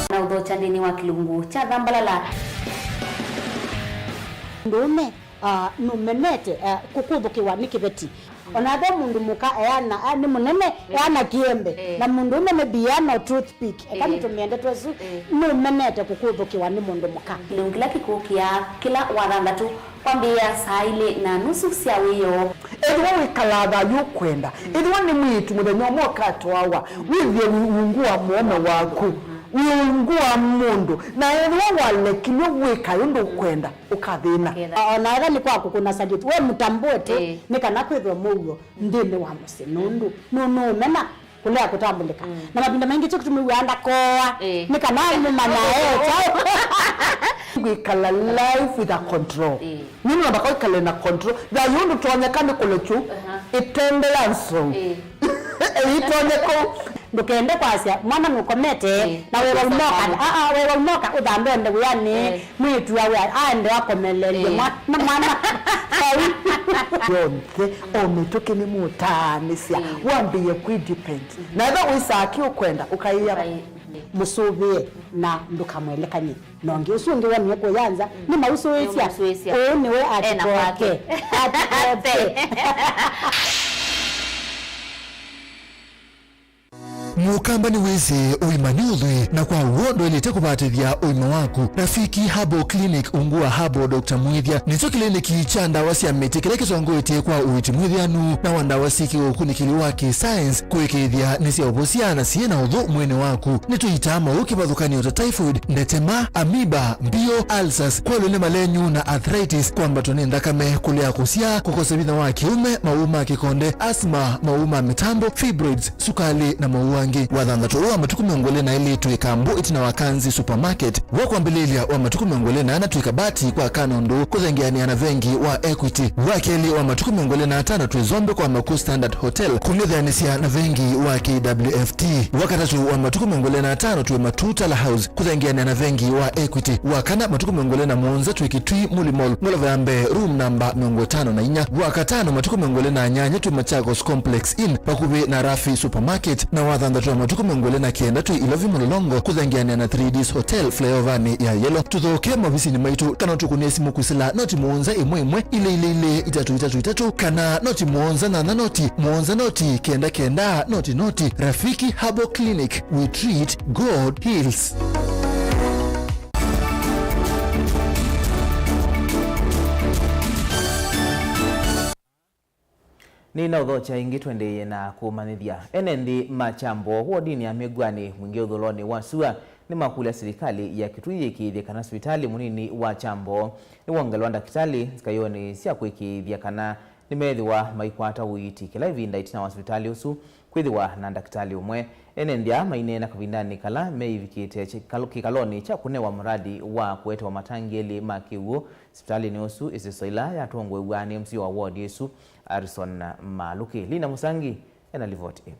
Na ũthokya nthĩnĩ wa kĩlungu kya thambalala. Mũndũũme, ah, nũmenete, ah, kũkũthũkĩwa nĩ kĩveti. Ona ve mũndũ mũka eana, ah, nĩ mũnene, eana kĩembe. Eh. Na mũndũũme maybe eana o toothpick. Eka, eh, nĩtũmĩe ndeto ĩsu, eh, nũmenete kũkũthũkĩwa nĩ mũndũ mũka. Kĩlungu kĩla kĩkũkĩa kĩla wathanthatũ kwambĩĩa saa ilĩ na nusu sya wĩoo. Ethĩwa wĩkalaa thayũ ũkwenda, ethĩwa nĩ mwĩĩtu mũthenya ũmwe ũkatwawa, wĩthĩe wĩ ungu wa mũũme waku, wĩ ungu wa mũndũ, na ethĩwa walekilw'e wĩka ũndũ ũkwenda, ũkathĩna. Ũkethĩa. O na ethĩwa nĩ kwa kũkũna salute, we mũtambũe tu, ĩĩ, nĩ kana kwĩthwe mũuo nthĩnĩ wa mũsyĩ, nũndũ nũ-, nũũmena kũlea kũtambũlĩka. Mm. Na mavinda maingĩ kyo kĩtumi wĩaa ndakoa, ĩĩ, nĩ kana mũmanya e kyaũ. Kwĩkala life with a control. Ĩĩ. Nĩ mũndũ ndakaikale na control. Thayũ ũndũ tonyeka nĩ kũlekyu, aha, ĩtende ya nzou. Ĩĩ. Ĩitonyeka. Ndũkende kwasya mwana nũkomete, ĩĩ, na wewa ũnoka. Aa, wewa ũnoka ũthambe ũende wĩanĩ. Ĩĩ. Mwĩĩtu awe aende akomelelye, ĩĩ, mwa-, na mwana. Vau. Yonthe, o mĩtũkĩ nĩmũtaanĩsya, ĩĩ, wambĩĩe kwĩdepend. Mhm. Na ethĩwa wĩsaa kĩ ũkwenda, ũkaĩa. Ũkaĩ-, mhm, mũsũvĩe na ndũkamwelekany'e. Na ũngĩ ũsu ũngĩ wonie kũya nza, mm, nĩmausũĩsya. Nĩmausũĩsya. Ũũ nĩwe. Ena atũkoke. Kwake. Atũkoke. Mũkamba nĩwĩsĩ ũima nĩ ũthwii, na kwa w'o ndwaĩlĩte kũvatĩthya ũima waku. Rafiki Herbal Clinic ungu wa Herbal Doctor Mwĩthya nĩkyo kĩliniki kya ndawa sya mĩtĩ kĩla kĩtongoetye kwa ũiiti mwĩthĩanu na wa ndawa syĩkĩwe ũkunĩkĩli wa kĩ-science kũĩkĩĩthya nĩsyaũvosya na syĩ na ũthũ mwĩĩnĩ waku. Nĩtũitaa maũũ kĩvathũkany'o ta typhoid, ndetema, amoeba, mbio, ulcers, kwalw'a nĩ malenyu na arthritis, kwambatwa nĩ nthakame, kũlea kũsyaa, kũkosa vinya wa kĩũme, maũũ ma kĩkonde, asthma, maũũ ma mĩtambo, fibroids, sukalĩ, na maũũ angĩ. Wathanthatũ ũũ wa matukũ mĩongo ĩlĩ na ĩlĩ twĩ Kambũ ĩtina wa Kanzi Supermarket. Wa kwambĩlĩlya wa matukũ mĩongo ĩlĩ na ana twĩ Kabati kwa Kanũndũ kũthengeanĩa na vengi wa Equity. Wa kelĩ wa matukũ mĩongo ĩlĩ na atano twĩ Zombe kwa Maku Standard Hotel kũng'ethanĩsya na vengi wa K W F T. Wa katatũ wa matukũ mĩongo ĩlĩ na atano twĩ Matu Tala House kũthengeanĩa na vengi wa Equity. Wa kana matukũ mĩongo ĩlĩ na mũonza twĩ Kitui Muli Mall, ngolova ya mbee, room namba mĩongo ĩtano na inya. Wa katano matukũ mĩongo ĩlĩ na nyanya twĩ Machakos Complex Inn, vakuvĩ na Rafi Supermarket, na wa thanthatũ wa matukũ mĩongo ĩlĩ na kenda twĩ Ilovi Mlolongo, kũthengeanĩa na three Ds Hotel, flyover-nĩ ya Yellow. Tũthooke maovisinĩ maitũ, kana ũtũkũnĩe simũ kwĩsĩla noti mũonza ĩmwe ĩmwe, ilĩ ilĩ ilĩ, itatũ itatũ itatũ, kana noti mũonza nyanya noti, mũonza noti, kenda kenda, noti noti. Rafiki Herbal Clinic, we treat, God heals. Nĩnaũthokya ĩngĩ tũendeeye na kũmanyĩthya. Ene nthĩ ma Kyambo wodinĩ ya Mĩguanĩ, Mwingĩ ũthũlonĩ wa sua, nĩmakũlya silikalĩ ya Kitui yĩkĩĩthye kana sivitalĩ mũnini wa Kyambo nĩwongelwa ndakĩtalĩ nzikayonĩ sya kũĩkĩĩthya kana nĩmeethĩwa maikwata ũiiti kĩla ĩvinda ĩtina wa sivitalĩ ũsu Kwĩthĩwa na ndakĩtalĩ ũmwe. Ene nthĩ aa maineena kavindanĩ kala meĩvikĩte kĩkalo-, kĩkalonĩ kya kũnewa mũradi wa kũetewa matangi elĩ ma kĩw'ũ sivitalĩnĩ ũsu, ĩseso ĩla yatongoew'a nĩ M C A wa ward ĩsu, Harrison Malũki. Lina Mũsangi ena livoti ĩ.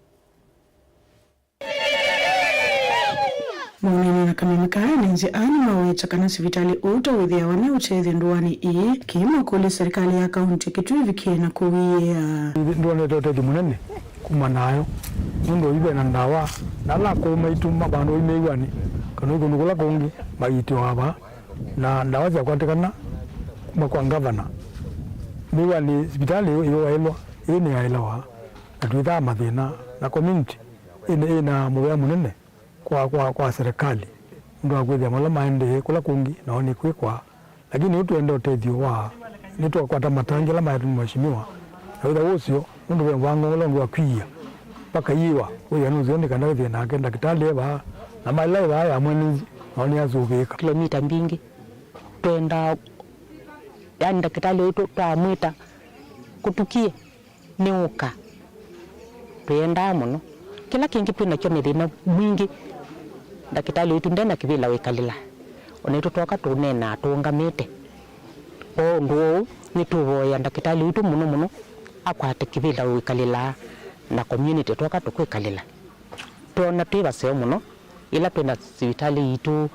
Maũneena na kameme kaa, ene nthĩ aa nĩmaweta kana sivitalĩ ũũ ta wĩthĩawa na ũtethyo ndũanĩ ii, kĩĩ makũlya serikali ya kaunti ya Kitui ĩvikĩe na kũwĩĩa. Nĩndwonete ũtethyo mũnene kuma nayo, nũndũ yu ve na ndawa, na ala akũũ maitũ ma vandũ vai mĩw'anĩ, kana kũndũ kũla kũngĩ maiitĩwa vaa, na ndawa syakwatĩkana kuma kwa ngavana. Mĩw'anĩ sivitalĩ ĩyo yaĩlwa, ĩĩ nĩyaĩlawa, na twĩthaa mathĩna, na community ĩna, ĩna mũvea mũnene kwa, kwa, kwa serikali, nũndũ wa kwĩthĩa vala maendee kũla kũngĩ nao nĩkwĩkwa. Lakini yu twenda ũtethyo wa, nĩtwakwata matangi ala maetwe nĩ mheshimiwa, na wĩtha wĩ ũseo, nũndũ ve mũvango ũla ũngĩ wa kwĩia mpaka iĩwa, wĩthĩa nũseo nĩ kana wĩthĩe nake ndakĩtalĩ e vaa, na maĩla e vaa ya mwenenzi nao nĩyasũvĩĩka. Kilomita mbingĩ. Twendaa, yani, ndakĩtalĩ witũ twamwĩta kũtukie nĩ ũka. Twĩendaa mũno. Kĩla kĩngĩ twĩ nakyo nĩ thĩna mwingĩ. Ndakĩtalĩ witũ nde na kĩvĩla wĩkalĩla. O naitũ twoka tũneenaa tũũngamĩte. Kwa ũndũ ũũ, nĩtũvoya ndakĩtalĩ witũ mũno mũno akwate kĩvĩla wĩkalĩla na community twoka tũkwĩkalĩla. Twona twĩ vaseo mũno, ĩla twĩ na sivitalĩ yitũ,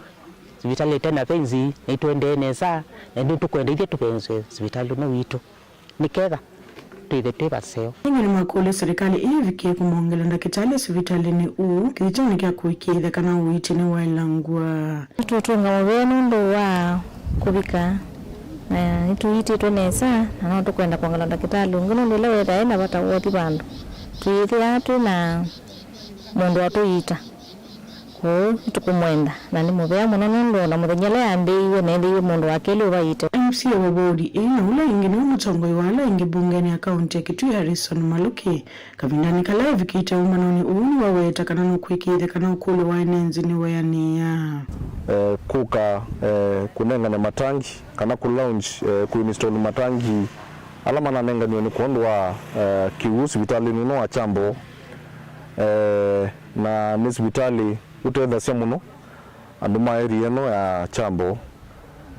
sivitalĩ ĩte na fenzi, nĩtũendee nesa, na nĩtũkwenda ithyĩ tũvenzwe sivitalĩ ũno witũ, nĩ ketha twĩthe twĩ vaseo. Ĩngĩ nĩmakũlya serikali ĩĩ ĩvikĩe kũmongela ndakĩtalĩ sivitalĩnĩ ũũ, kĩthitoonĩ kya kũĩkĩĩthya kana ũiiti nĩwaĩlangw'a. Nĩtũũtw'ĩnga mũvea nũndũ wa kũvika, na nĩtũiitĩtwe nesa, na no tũkwenda kwongelwa ndakĩtalĩ ũngĩ, nũndũ ĩla wĩthaa ena vata wa ũthi vandũ, twĩthĩaa twĩ na mũndũ wa tũiita. Kwoou nĩtũkũmwenda, na nĩ mũvea mũno nũndũ o na mũthenya ũla yambĩĩiwe, neethĩiwe mũndũ wa kelĩ ũvaite. M C A wa wodi ĩĩ na ũla ĩngĩ nĩwe mũtongoi wa ala aingĩ mbungenĩ ya kaunti ya Kitui, Harrison Maluki, kavindanĩ kala evikĩte ũmbanonĩ ũũ, nĩwaweta kana nũkwĩkĩĩthya kana ũkũlyo wa ene nthĩ nĩweanĩaa. Eh, kũka, eh, kũnengane matangi kana kũ launch, eh, kũ install matangi ala mananenganiwe nĩ kwondũ wa, eh, kĩw'ũ sivitalĩnĩ ũno wa Kyambo. Eh, na nĩ sivitalĩ ũtethasya mũno andũ ma area ĩno ya Kyambo,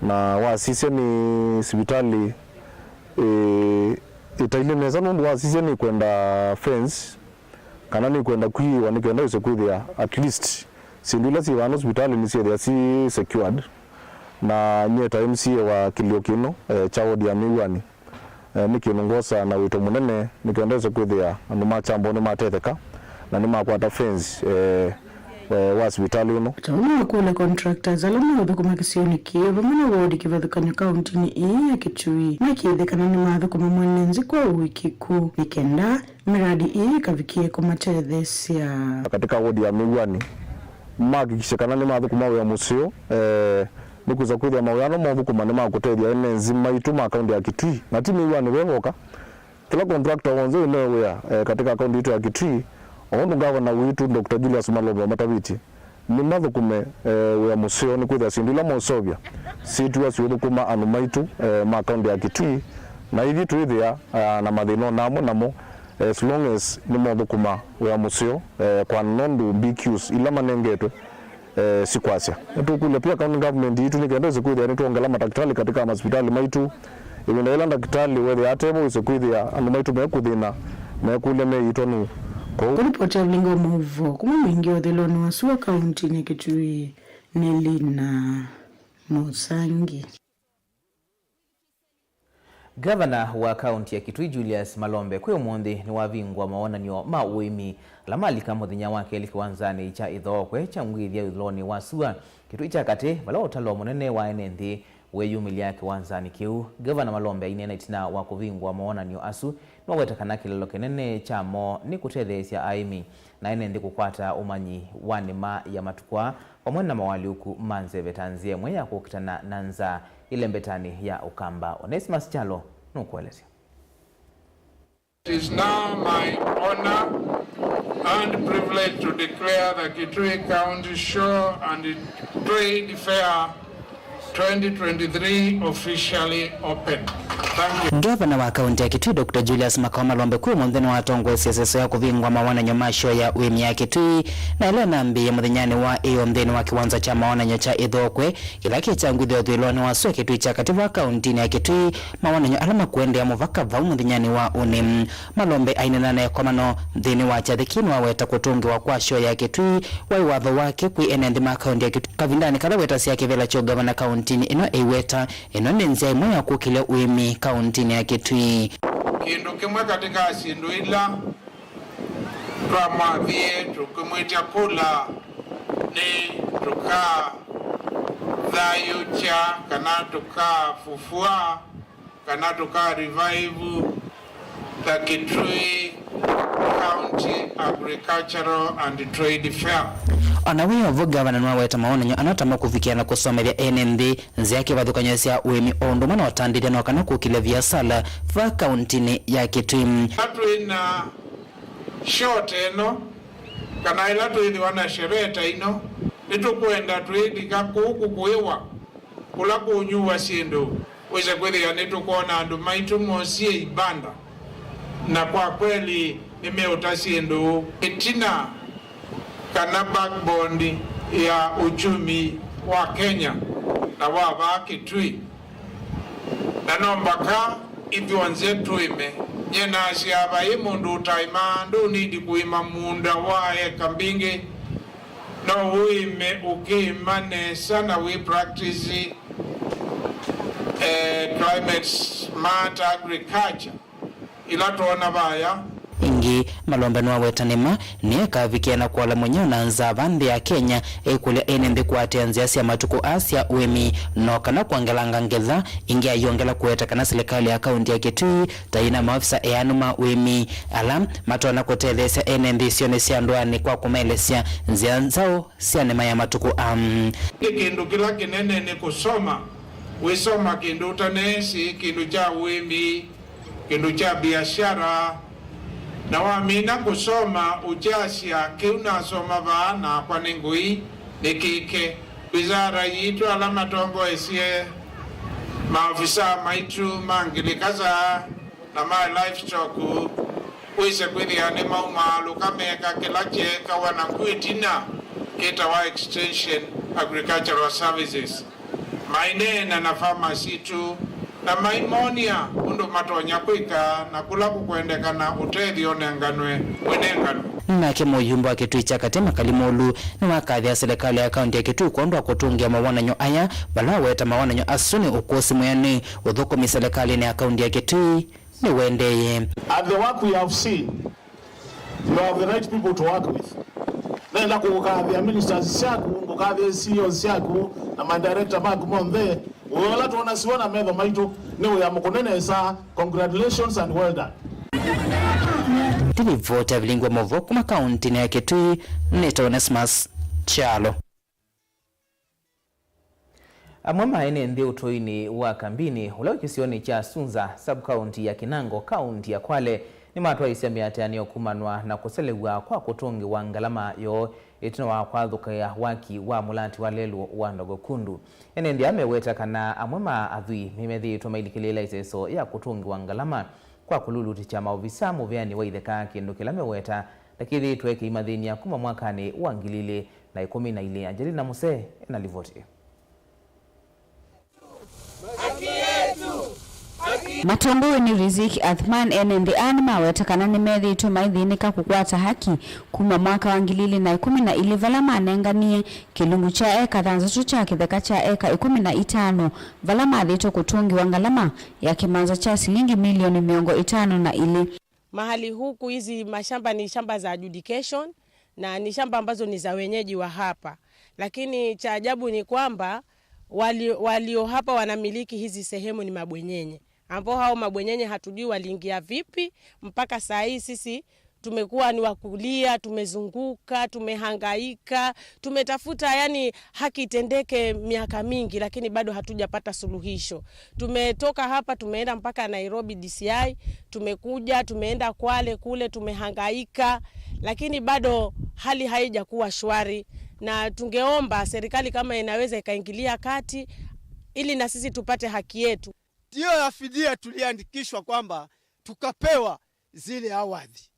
na wasisya nĩ sivitalĩ, eh, ĩtailye nesa, nũndũ wasisya nĩkwenda fence, kana nĩkwenda kwiĩwa nĩ kenda wĩse kwĩthĩa at least syĩndũ ila syĩ vano sivitalĩ nĩsyĩthĩa syĩ secured. Na nyie ta M C A wa kĩlĩo kĩno, eh, kya wodi ya Mĩw'anĩ, eh, nĩ kĩndũ ngwosaa na wĩto mũnene nĩ kenda wĩse kwĩthĩa andũ ma Kyambo nĩmatetheka na nĩmakwata fence, eh, eh, wa sivitalĩ ũno. Ta ũu nĩwakũlya contractors ala meũthũkũma kĩsionĩ kĩĩ vamwe na wodi kĩvathũkany'o kauntinĩ ĩĩ ya Kitui mekĩĩthye kana nĩmathũkũma mwene nthĩ kwa ũĩkĩku nĩ kenda miradi ĩĩ ĩkavikĩe kũmatetheesya. Katika wodi ya Mĩw'anĩ, mahakikishe kana nĩmathũkũma wĩa mũseo, eh, nĩ kwĩsa kwĩthĩa mawĩa ala mothũkũma nĩ ma kũtethya ene nthĩ maitũ ma kaunti ya Kitui, na ti Mĩw'anĩ ve voka. Kĩla contractor w'onthe wĩnae wĩa, eh, katika kaunti yitũ ya Kitui, o ũndũ ngavana witũ Doctor Julius Malombe wamatavĩtye, nĩmathũkũme, eh, wĩa mũseo, nĩ kwĩthĩa syĩndũ ila moseũvya syĩtiwa siũthũkũma andũ maitũ, eh, ma kaunti ya Kitui, na ithyĩ twĩthĩa, ah, na mathĩna o na amwe namo, as long as nĩmothũkũma wĩa mũseo, eh, kwa nũndũ B Qs ila manengetwe, eh, sikwasya. Nĩtũkũlya pia county government yitũ nĩ kenda ĩse kwĩthĩa nĩtwongela matakĩtalĩ katika masivitalĩ maitũ. Ĩvinda yĩla ndakĩtalĩ wethĩa atevo wĩse kwĩthĩa andũ maitũ mekũthĩna, mekũlya meĩtwa nũũ. Kwoou kũlipoti ya vilingi wa maũvoo kuma mwingĩ ũthĩlonĩ wa sua kauntinĩ ya Kitui nĩ Lina Mũsangi. Ngavana wa kaunti ya Kitui Julius Malombe kwĩ ũmũnthĩ nĩwavingũa mawonany'o ma ũĩmi ala malika mũthenya wa kelĩ kĩwanzanĩ kya Ithookwe kya Ngwĩthya ũthũlonĩ wa sua Kitui kya katĩ, vala ũtalo mũnene wa ene nthĩ wĩyumĩlya kĩwanzanĩ kĩu. Ngavana Malombe aineena ĩtina wa kũvingũa mawonany'o asu, nĩwaweta kana kĩlalo kĩnene kyamo nĩ kũtetheesya aĩmi na ene nthĩ kũkwata ũmanyi wa nĩma ya matukũ aa, vamwe na moalyũku ma nzeve ta nzĩa ĩmwe ya kũkitana na nzaa ĩlembetanĩ ya Ũkamba. Onesimus Kyalo nũkũelesya. It is now my honor and privilege to declare the Kitui County Show and Trade Fair twenty twenty-three officially open. Thank you. Ngavana wa kaunti ya Kitui, Doctor Julius Makao Malombe, kwĩ ũmũnthĩ nĩwatongoesye ĩseso ya kũvingũa mawonany'o ma show ya ũĩmi ya Kitui, na ĩla ĩnambĩĩe mũthenyanĩ wa ĩyo nthĩnĩ wa kĩwanza kya mawonany'o kya Ĩthokwe, kĩla kĩ kya ngutho ya ũthũĩlonĩ wa sua Kitui kya katĩ vaa kauntinĩ ya Kitui. Mawonany'o ala makũendeea mũvaka vau mũthenyanĩ wa ũnĩ. Malombe aineena na ĩkomano nthĩnĩ wa kyathĩ kĩĩ nĩwaweta kũtũngĩwa kwa show ya Kitui waĩ watho wake kwĩ ene nthĩ ma kaunti ya Kitui kavindanĩ kala wetasya kĩvĩla kya ũngavana kauntinĩ ĩno, eiweta ĩno nĩ nzĩa ĩmwe ya kũkĩlya ũĩmi kauntinĩ ya Kitui. Kĩndũ kĩmwe katĩ ka syĩndũ ila twamwathie tũkĩmwĩtya kũla nĩ tũkathayũkya kana tũkafufua kana tũka revive the Kitui County Agricultural and Trade Fair. O na wĩ o vo, ngavana nĩwaweta mawonany'o ana ta makũvikĩa na kũsomethya ene nthĩ nzĩa kĩvathũkany'o sya ũĩmi o ũndũ ũmwe na ũtandĩthya no kana kũkĩlya viasala vaa kauntinĩ ya Kitui. Ĩla twĩ na show ta ĩno, kana ĩla twĩthĩwa na sherehe ta ĩno, nĩtũkwenda twĩlika kũu kũkũĩwa kũla kũnyuwa syĩndũ, wĩse kwĩthĩa nĩtũkwona andũ maitũ mosie ibanda, na kwa kweli nĩmeũta syĩndũ ĩtina kana backbone ya uchumi wa Kenya na wa vaa Kitui. Na no mbaka ithyonthe tũĩme. Nyie nasyaa vai mũndũ ũtaĩmaa, ndũnindi kũĩma mũũnda wa eka mbingĩ. No ũĩme ũkĩĩma nesa na wĩ practice, eh, climate smart agriculture ila twoona vaya. Ĩngĩ, Malombe nĩwaweta nĩma nĩekavikĩa na kũala mũnyao na nzaa va nthĩ ya Kenya, eĩkũlya ene nthĩ kũatĩĩa nzĩa sya matukũ aa sya ũĩmi, no kana kwongelanga ngetha. Ĩngĩ ayongela kũweta kana silikalĩ ya kaunti ya Kitui ta yĩna maofisa eanu ma ũĩmi ala matonya kũtetheesya ene nthĩ isionĩ sya ndũanĩ kwa kũmaelesya nzĩa nzaũ sya nĩma ya matukũ aa. Nĩ kĩndũ kĩla kĩnene nĩ kũsoma, wĩsoma kĩndũ ũtaneesĩ, kĩndũ kya ũĩmi, kĩndũ kya biashara, na wamina kũsoma ũkyasya, kĩu nasoma vaa nakwa nĩ ngũi nĩkĩke. Wizara yitũ ala matongoesye, maofisa maitũ ma ngilikaza na ma livestock, wĩse kwĩthĩa nĩmaumaalũka meka kĩla kyeekawa na ku ĩtina kĩtawa Extension Agricultural Services. Maineena na farmers sitũ na maimonia ũndũ matonya kwĩka na kũla kũkwendekana ũtethyo ũnenganwe, wĩnenganwe. Nake mũyumbe wa Kitui kya Katĩ Makali Mũlu nĩwakathĩa silikalĩ ya kaunti ya Kitui kwondũ wa kũtũngĩa mawonany'o aya, vala aweta mawonany'o asu nĩ ũkũsĩ mwĩanĩu ũthũkũmi silikalĩnĩ ya kaunti ya Kitui nĩũendeeye. And the work we have seen, you have the right people to work with. Nenda kũkathĩa ministers syaku, ngũkathĩa C E Os syaku na ma director maku monthe. Ũyũ ũla twonasiwa na metho maitũ nĩ wĩa mũkũne nesa. Congratulations and well done. Nĩ livoti ya Vilingi wa Mauvoo kuma kauntinĩ ya Kitui, nĩtawa Onesmus Kyalo. Amwe ma ene nthĩ ũtũinĩ wa Kambini, ũla wĩ kĩsionĩ kya Sunza, sub-county ya Kinango, kaunti ya Kwale, nĩmatwaĩĩsya mĩatĩanĩo kumanwa na kũselew'a kwa kũtũngĩwa ngalama yoo ĩtina wa kwathũkĩa waki wa mũlati wa lelũ wa Ndogo Kundu. Ene nthĩ aa meweta kana amwe ma athwii nĩmethĩĩtwe mailikĩlĩĩla ĩseso ya kũtũngĩwa ngalama kwa kũlulutĩkya maovisa mũvĩanĩ wa itheka, kĩndũ kĩla meweta na kĩthĩĩtwe kĩimathĩny'a kuma mwakanĩ wa ngili ilĩ na ĩkũmi na ilĩ. Angelina Musee ena livoti ĩyo. Matongoew'e nĩ Rizik Athman, ene nthĩ aa nĩmaweta kana nĩmethĩĩtwe maithĩnĩka kũkwata haki kuma mwaka wa ngili ilĩ na ĩkũmi na ilĩ, vala manenganie kĩlungu kya eka thanthatũ kya kĩtheka kya eka ĩkũmi na itano, vala mathĩtwe kũtũngĩwa ngalama ya kĩmanza kya silingi milioni mĩongo ĩtano na ilĩ. Mahali huku hizi mashamba ni shamba za adjudication na ni shamba ambazo ni za wenyeji wa hapa. Lakini cha ajabu ni kwamba wali-, walio hapa wanamiliki hizi sehemu ni mabwenyenye. Ambao hao mabwenyenye hatujui waliingia vipi, mpaka saa hii sisi tumekuwa ni wa kulia, tumezunguka, tumehangaika, tumetafuta, yani, haki itendeke miaka mingi, lakini bado hatujapata suluhisho. Tumetoka hapa, tumeenda mpaka Nairobi D C I, tumekuja, tumeenda Kwale kule, tumehangaika, lakini bado hali haijakuwa shwari, na tungeomba serikali kama inaweza ikaingilia kati, ili na sisi tupate haki yetu. Ndiyo ya fidia tuliandikishwa kwamba tukapewa zile awadhi.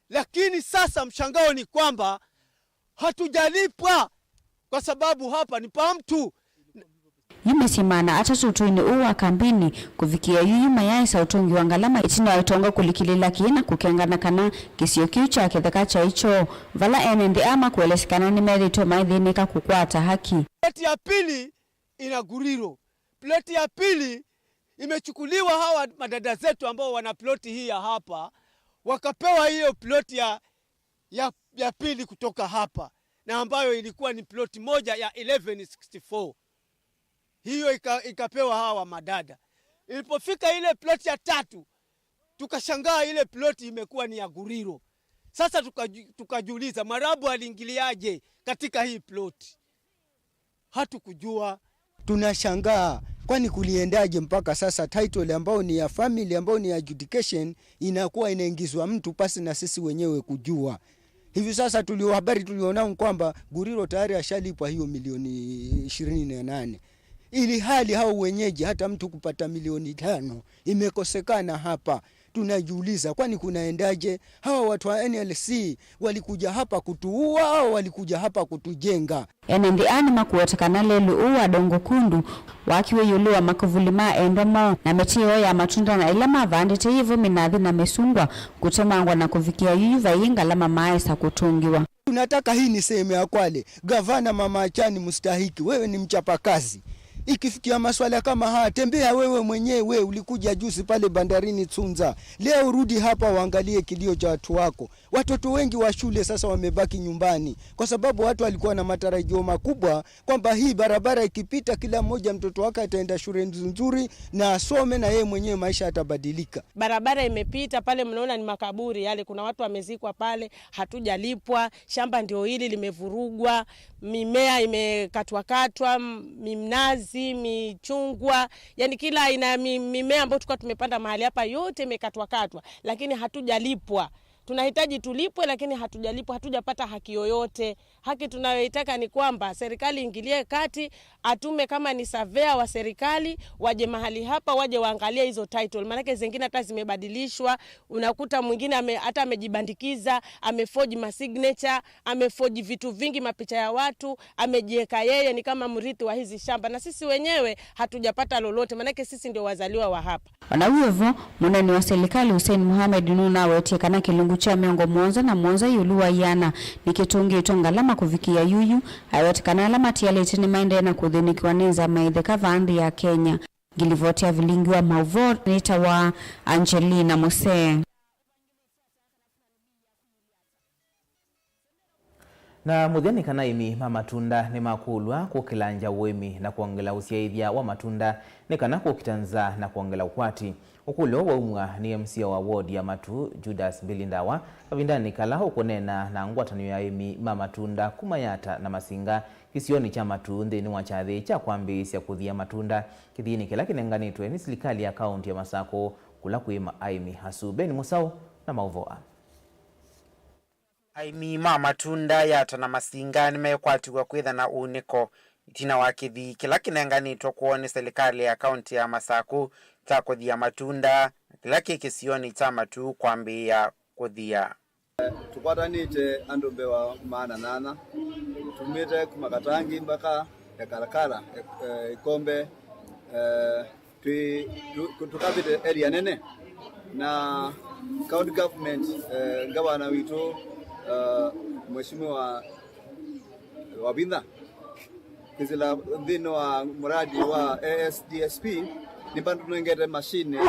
Lakini sasa mshangao ni kwamba hatujalipwa kwa sababu hapa ni pa mtu. Yu mĩsyĩ maana atatũ ũtũinĩ ũũ wa kambini kũvikĩa yu yu mayaaĩsa ũtũngĩwa ngalama ĩtina wa ĩtonga kũlikĩlĩla kĩĩ na kũkengana kana kĩsio kĩu kya kĩtheka kyaĩ kyoo, vala ene nthĩ aa makũelesya kana nĩmethĩĩtwe maithĩnĩka kũkwata haki. Ploti ya pili ina Guriro. Ploti ya pili imechukuliwa, hawa madada zetu ambao wana ploti hii ya hapa, wakapewa hiyo ploti ya, ya, ya pili kutoka hapa, na ambayo ilikuwa ni ploti moja ya eleven sixty-four. Hiyo ika, ikapewa hawa madada. Ilipofika ile ploti ya tatu, tukashangaa ile ploti imekuwa ni ya Guriro. Sasa tukaju-, tukajiuliza, Mwarabu aliingiliaje katika hii ploti? Hatukujua. Tunashangaa, kwani kuliendaje mpaka sasa title ambayo ni ya family, ambayo ni adjudication, inakuwa inaingizwa mtu pasi na sisi wenyewe kujua? Hivi sasa tulio, habari tulionao ni kwamba Guriro tayari ashalipwa hiyo milioni ishirini na nane, ili hali hao wenyeji hata mtu kupata milioni tano imekosekana hapa. Tunajiuliza, kwani kunaendaje? Hawa watu wa N L C walikuja hapa kutuua au walikuja hapa kutujenga? Ene nthĩ aa nĩmakũweta kana lelũ ũũ wa Dongo Kundu waakiwe ĩũlũ wa makũvũli ma endwa moo na mĩtĩ yoo ya matunda na ĩla mavandĩte yĩvo minathi na mĩsungwa kũtemangwa na kũvikĩa yuyu vaiĩ ngalama maaĩsa kũtũngĩwa. Tunataka hii ni sehemu ya Kwale. Gavana Mama Achani mstahiki, wewe ni mchapakazi. Ikifikia maswala kama haya, tembea wewe mwenyewe. Ulikuja juzi pale bandarini Tsunza, leo urudi hapa uangalie kilio cha watu wako. Watoto wengi wa shule sasa wamebaki nyumbani kwa sababu watu walikuwa na matarajio makubwa kwamba hii barabara ikipita, kila mmoja mtoto wake ataenda shule nzuri na asome, na yeye mwenyewe maisha yatabadilika. Barabara imepita pale, mnaona ni makaburi yale, kuna watu wamezikwa pale, hatujalipwa. Shamba ndio hili limevurugwa, mimea imekatwakatwa, m-, mnazi, michungwa, yani kila aina ya mi-, mimea ambayo tulikuwa tumepanda mahali hapa yote imekatwakatwa, lakini hatujalipwa. Tunahitaji tulipwe, lakini hatujalipwa, hatujapata haki yoyote. Haki tunayoitaka ni kwamba serikali iingilie kati, atume kama ni surveyor wa serikali, waje mahali hapa, waje waangalie hizo title. Maanake zingine hata zimebadilishwa, unakuta mwingine ame-, hata amejibandikiza, ameforge ma signature, ameforge vitu vingi, mapicha ya watu, amejiweka yeye ni kama mrithi wa hizi shamba. Na sisi wenyewe hatujapata lolote, maanake sisi ndio wazaliwa wa hapa. O na wĩ o vo, mũneeni wa silikalĩ Hussein Mohamed nũnawetie kana kĩlungu kya mĩongo mũonza na mũonza ĩũlũ wa ĩana nĩkĩtũngĩtwe ngalama kũvikĩĩa yuyu, aweta kana ala matialĩte nĩmaendee na kũthĩnĩkĩwa nĩ nzama ĩtheka vaa nthĩ ya Kenya. Ngilivoti ya vilingi wa maũvoo nĩtawa Angelina Musee. Na mũthya nĩ kana aĩmi ma matunda nĩmakũlw'a kũkĩlangya ũĩmi na kwongela ũsyaĩthya wa matunda nĩ kana kũkita nzaa na kwongela ũkwati. Ũkũlyo waumw'a nĩ M C A wa ward ya Matu, Judas Billy Ndawa, kavindanĩ kala ũkũneena na ngwatanĩo ya aĩmi ma matunda kuma Yatta na Masinga kĩsionĩ kya Matu nthĩnĩ wa kyathĩ kya kwambĩĩsya kũthia matunda kĩthiinĩ kĩla kĩnenganĩtwe nĩ silikalĩ ya kaũntĩ ya Masakũ kũla kwĩ ma-, aĩmi asu. Ben Mũsaũ na maũvoo aa. Aĩmi ma matunda Yatta na Masinga nĩmekwatiw'a kwĩtha na ũunĩko ĩtina wa kĩthii kĩla kĩnenganĩtwe kwoo nĩ silikalĩ ya kaũntĩ ya Masakũ kya kũthia matunda, kĩla kĩ kĩsionĩ kya Matu kwambĩĩa kũthia. Tũkwatanĩte andũ mbee wa maana nyanya, tumĩte kuma Katangi mpaka Ekalakala, e-, e-, Ikombe, e, Twĩ-, tũ-, tũ-, tũkavĩte area nene, na county government, eh, ngavana witũ, eh, Mheshimiwa Wavinya, kwĩsĩla nthĩnĩ wa muradi wa A S D S P, nĩmatũnengete machine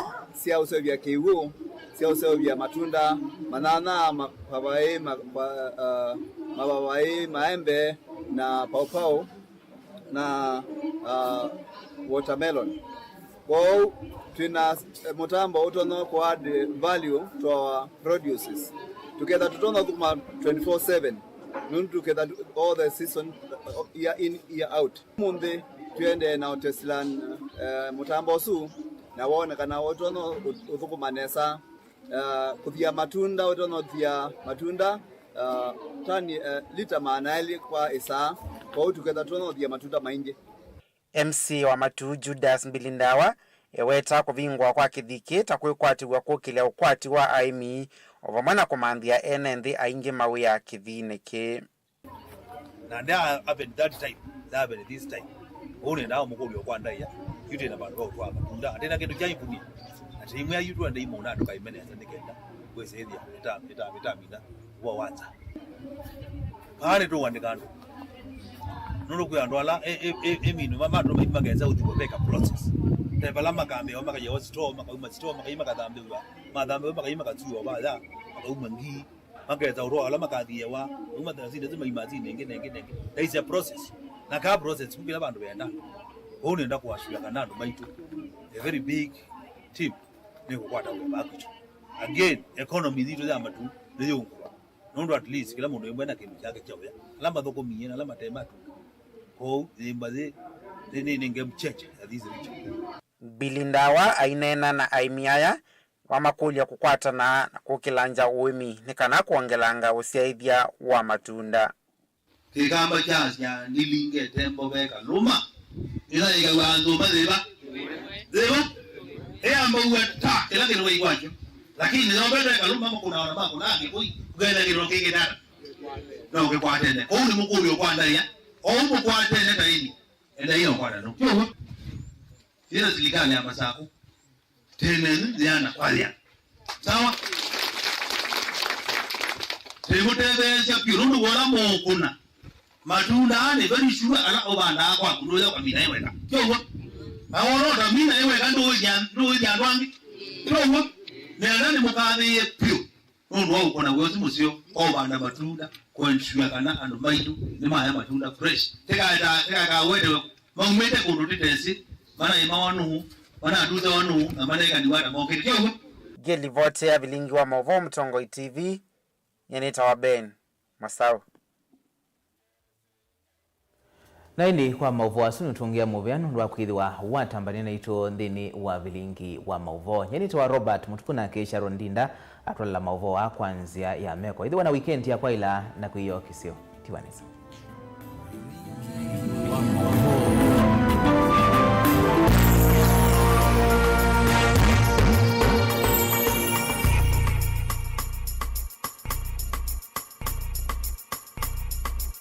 sya ũseũvya kĩw'ũ, sya ũseũvya matunda, manyanya, mavavaĩ, ma-, ma-, eh, mavavaĩ, maembe, na paupau, na, uh, watermelon. Kwoou twĩna, eh, mũtambo ũtonya kũ add value to our produces. Tũketha tũtonya thũkũma twenty-four seven, nũndũ tũketha tu-, all the season, uh, year in, year out. Ũmũnthĩ twĩendee na ũteslan, eh, mũtambo ũsu na wone kana ũtonya ũ-, ũthũkũma nesa. Uh, kũthia matunda, ũtonya ũthia matunda, uh, tani, uh, lita maana elĩ kwa ĩsaa, kwoou tũketha tũtonya ũthia matunda maingĩ. M C A wa Matuu Judas Mbilindawa eweta kũvingũa kwa kĩthĩ kĩĩ ta kwĩkwatĩw'a kũkĩlya ũkwati wa aĩmi, o vamwe na kũmanthĩa ene nthĩ aingĩ mawĩa kĩthĩnĩ kĩĩ. Na ndia happen that time, that happen this time. Ũu nĩendaa ũmũkũlyo kwa ndaĩa, yu twĩ na vandũ va ũtwaa matunda, atĩ na kĩndũ kya ĩvunia. Atĩ imwe ayu twenda imũna tũkaimene nesa nĩ kenda kwĩsĩthya ĩta-, ĩta-, ĩtamina ũvoo wa nza. Vaa nĩtũũandĩka andũ. Nũndũ kwĩ andũ ala e, e, e, ĩmino ma-, ma-, andũ maingĩ makesa ũthi kũveka process. Te vala makambĩwa makaiawa store, makauma store, makai makathambĩw'a, mathambĩw'a makai makatuwa vaya, makauma ngii. Makesa ũtwaa ala makathiĩwa, uma thelathini lazima imasini ĩngĩ na ĩngĩ na ĩngĩ. There is a process. Na ka process kũ kĩla vandũ venda. Ũu nĩenda kũashiria kana andũ maitũ, a very big team, nĩ kũkwata wĩa wa kwitũ. Again, economy yitũ ya matu nĩyũngũa. Nũndũ at least kĩla mũndũ ĩmwe na kĩndũ kyake kya wĩa. Ala mathũkũmie na ala matee matunda. Kwoou yĩmba yĩ nĩ, nĩ, nĩ game changer ya this region. Billy Ndawa aineena na aĩmi aya, wamakũlya kũkwatana na kũkĩlangya ũĩmi nĩ kana kwongelanga ũsyaĩthya wa matunda. Kĩkamba kyasya, "Nĩlingĩte mbove ĩkalũma, ĩla yĩkaw'a nzũma yĩva? Yĩva?" Ĩyamba ũw'a ta, kĩla kĩndũ vaikwakyo. Lakini yovete ĩkalũma, makũnaona makũnaa kĩkũi, ũkethĩa kĩndũ kĩngĩ nata? No kĩkwatene. Kũu nĩ mũkũlyo kwa ndaĩa. Ou mũkwatene ta ĩni. Endaia ũkwatano. Kĩu. Yĩna silikali ya Masakũ. Tene nĩ yĩana kwa yĩana. Sawa? Tũimũtetheesya vyũ nũndũ wona mũũkũna matunda nĩ very sure ala ũvandaa kwaku ndũya ũkamina ĩ weka. Kyoguo? Na wona ũtamina ĩ weka ndũĩthya, ndũĩthya andũ angĩ. Kyoguo? Nĩenda nĩmũkathĩĩe vyũ. Nũndũ wa ũkũna wĩosi mũseo kwa ũvanda matunda, kũensure kana andũ maitũ nĩmaya matunda fresh. Tĩkaeta-, tĩkakawetewe maumĩte kũndũ tũtesĩ, manaimawa nũũ, manatusawa nũũ, na manekaniwa ata mokĩte. Kyoguo? Ngĩlivoti ya Vilingi wa Maũvoo Mũtongoi T V, nyie nĩtawa Ben Masaũ. Na ĩndĩ kwa maũvoo asu nĩtũngĩa mũvea nũndũ wa kwĩthĩwa watambania naitũ nthĩnĩ wa Vilingi wa Maũvoo. Nyie nĩtawa Robert Mũtuku, nake Sharon Ndinda atwalela maũvoo aa kwa nzĩa ya meko. Ĩthĩwa na weekend ya kwaĩla na kwĩyoo kĩseo. Tiwa nesa.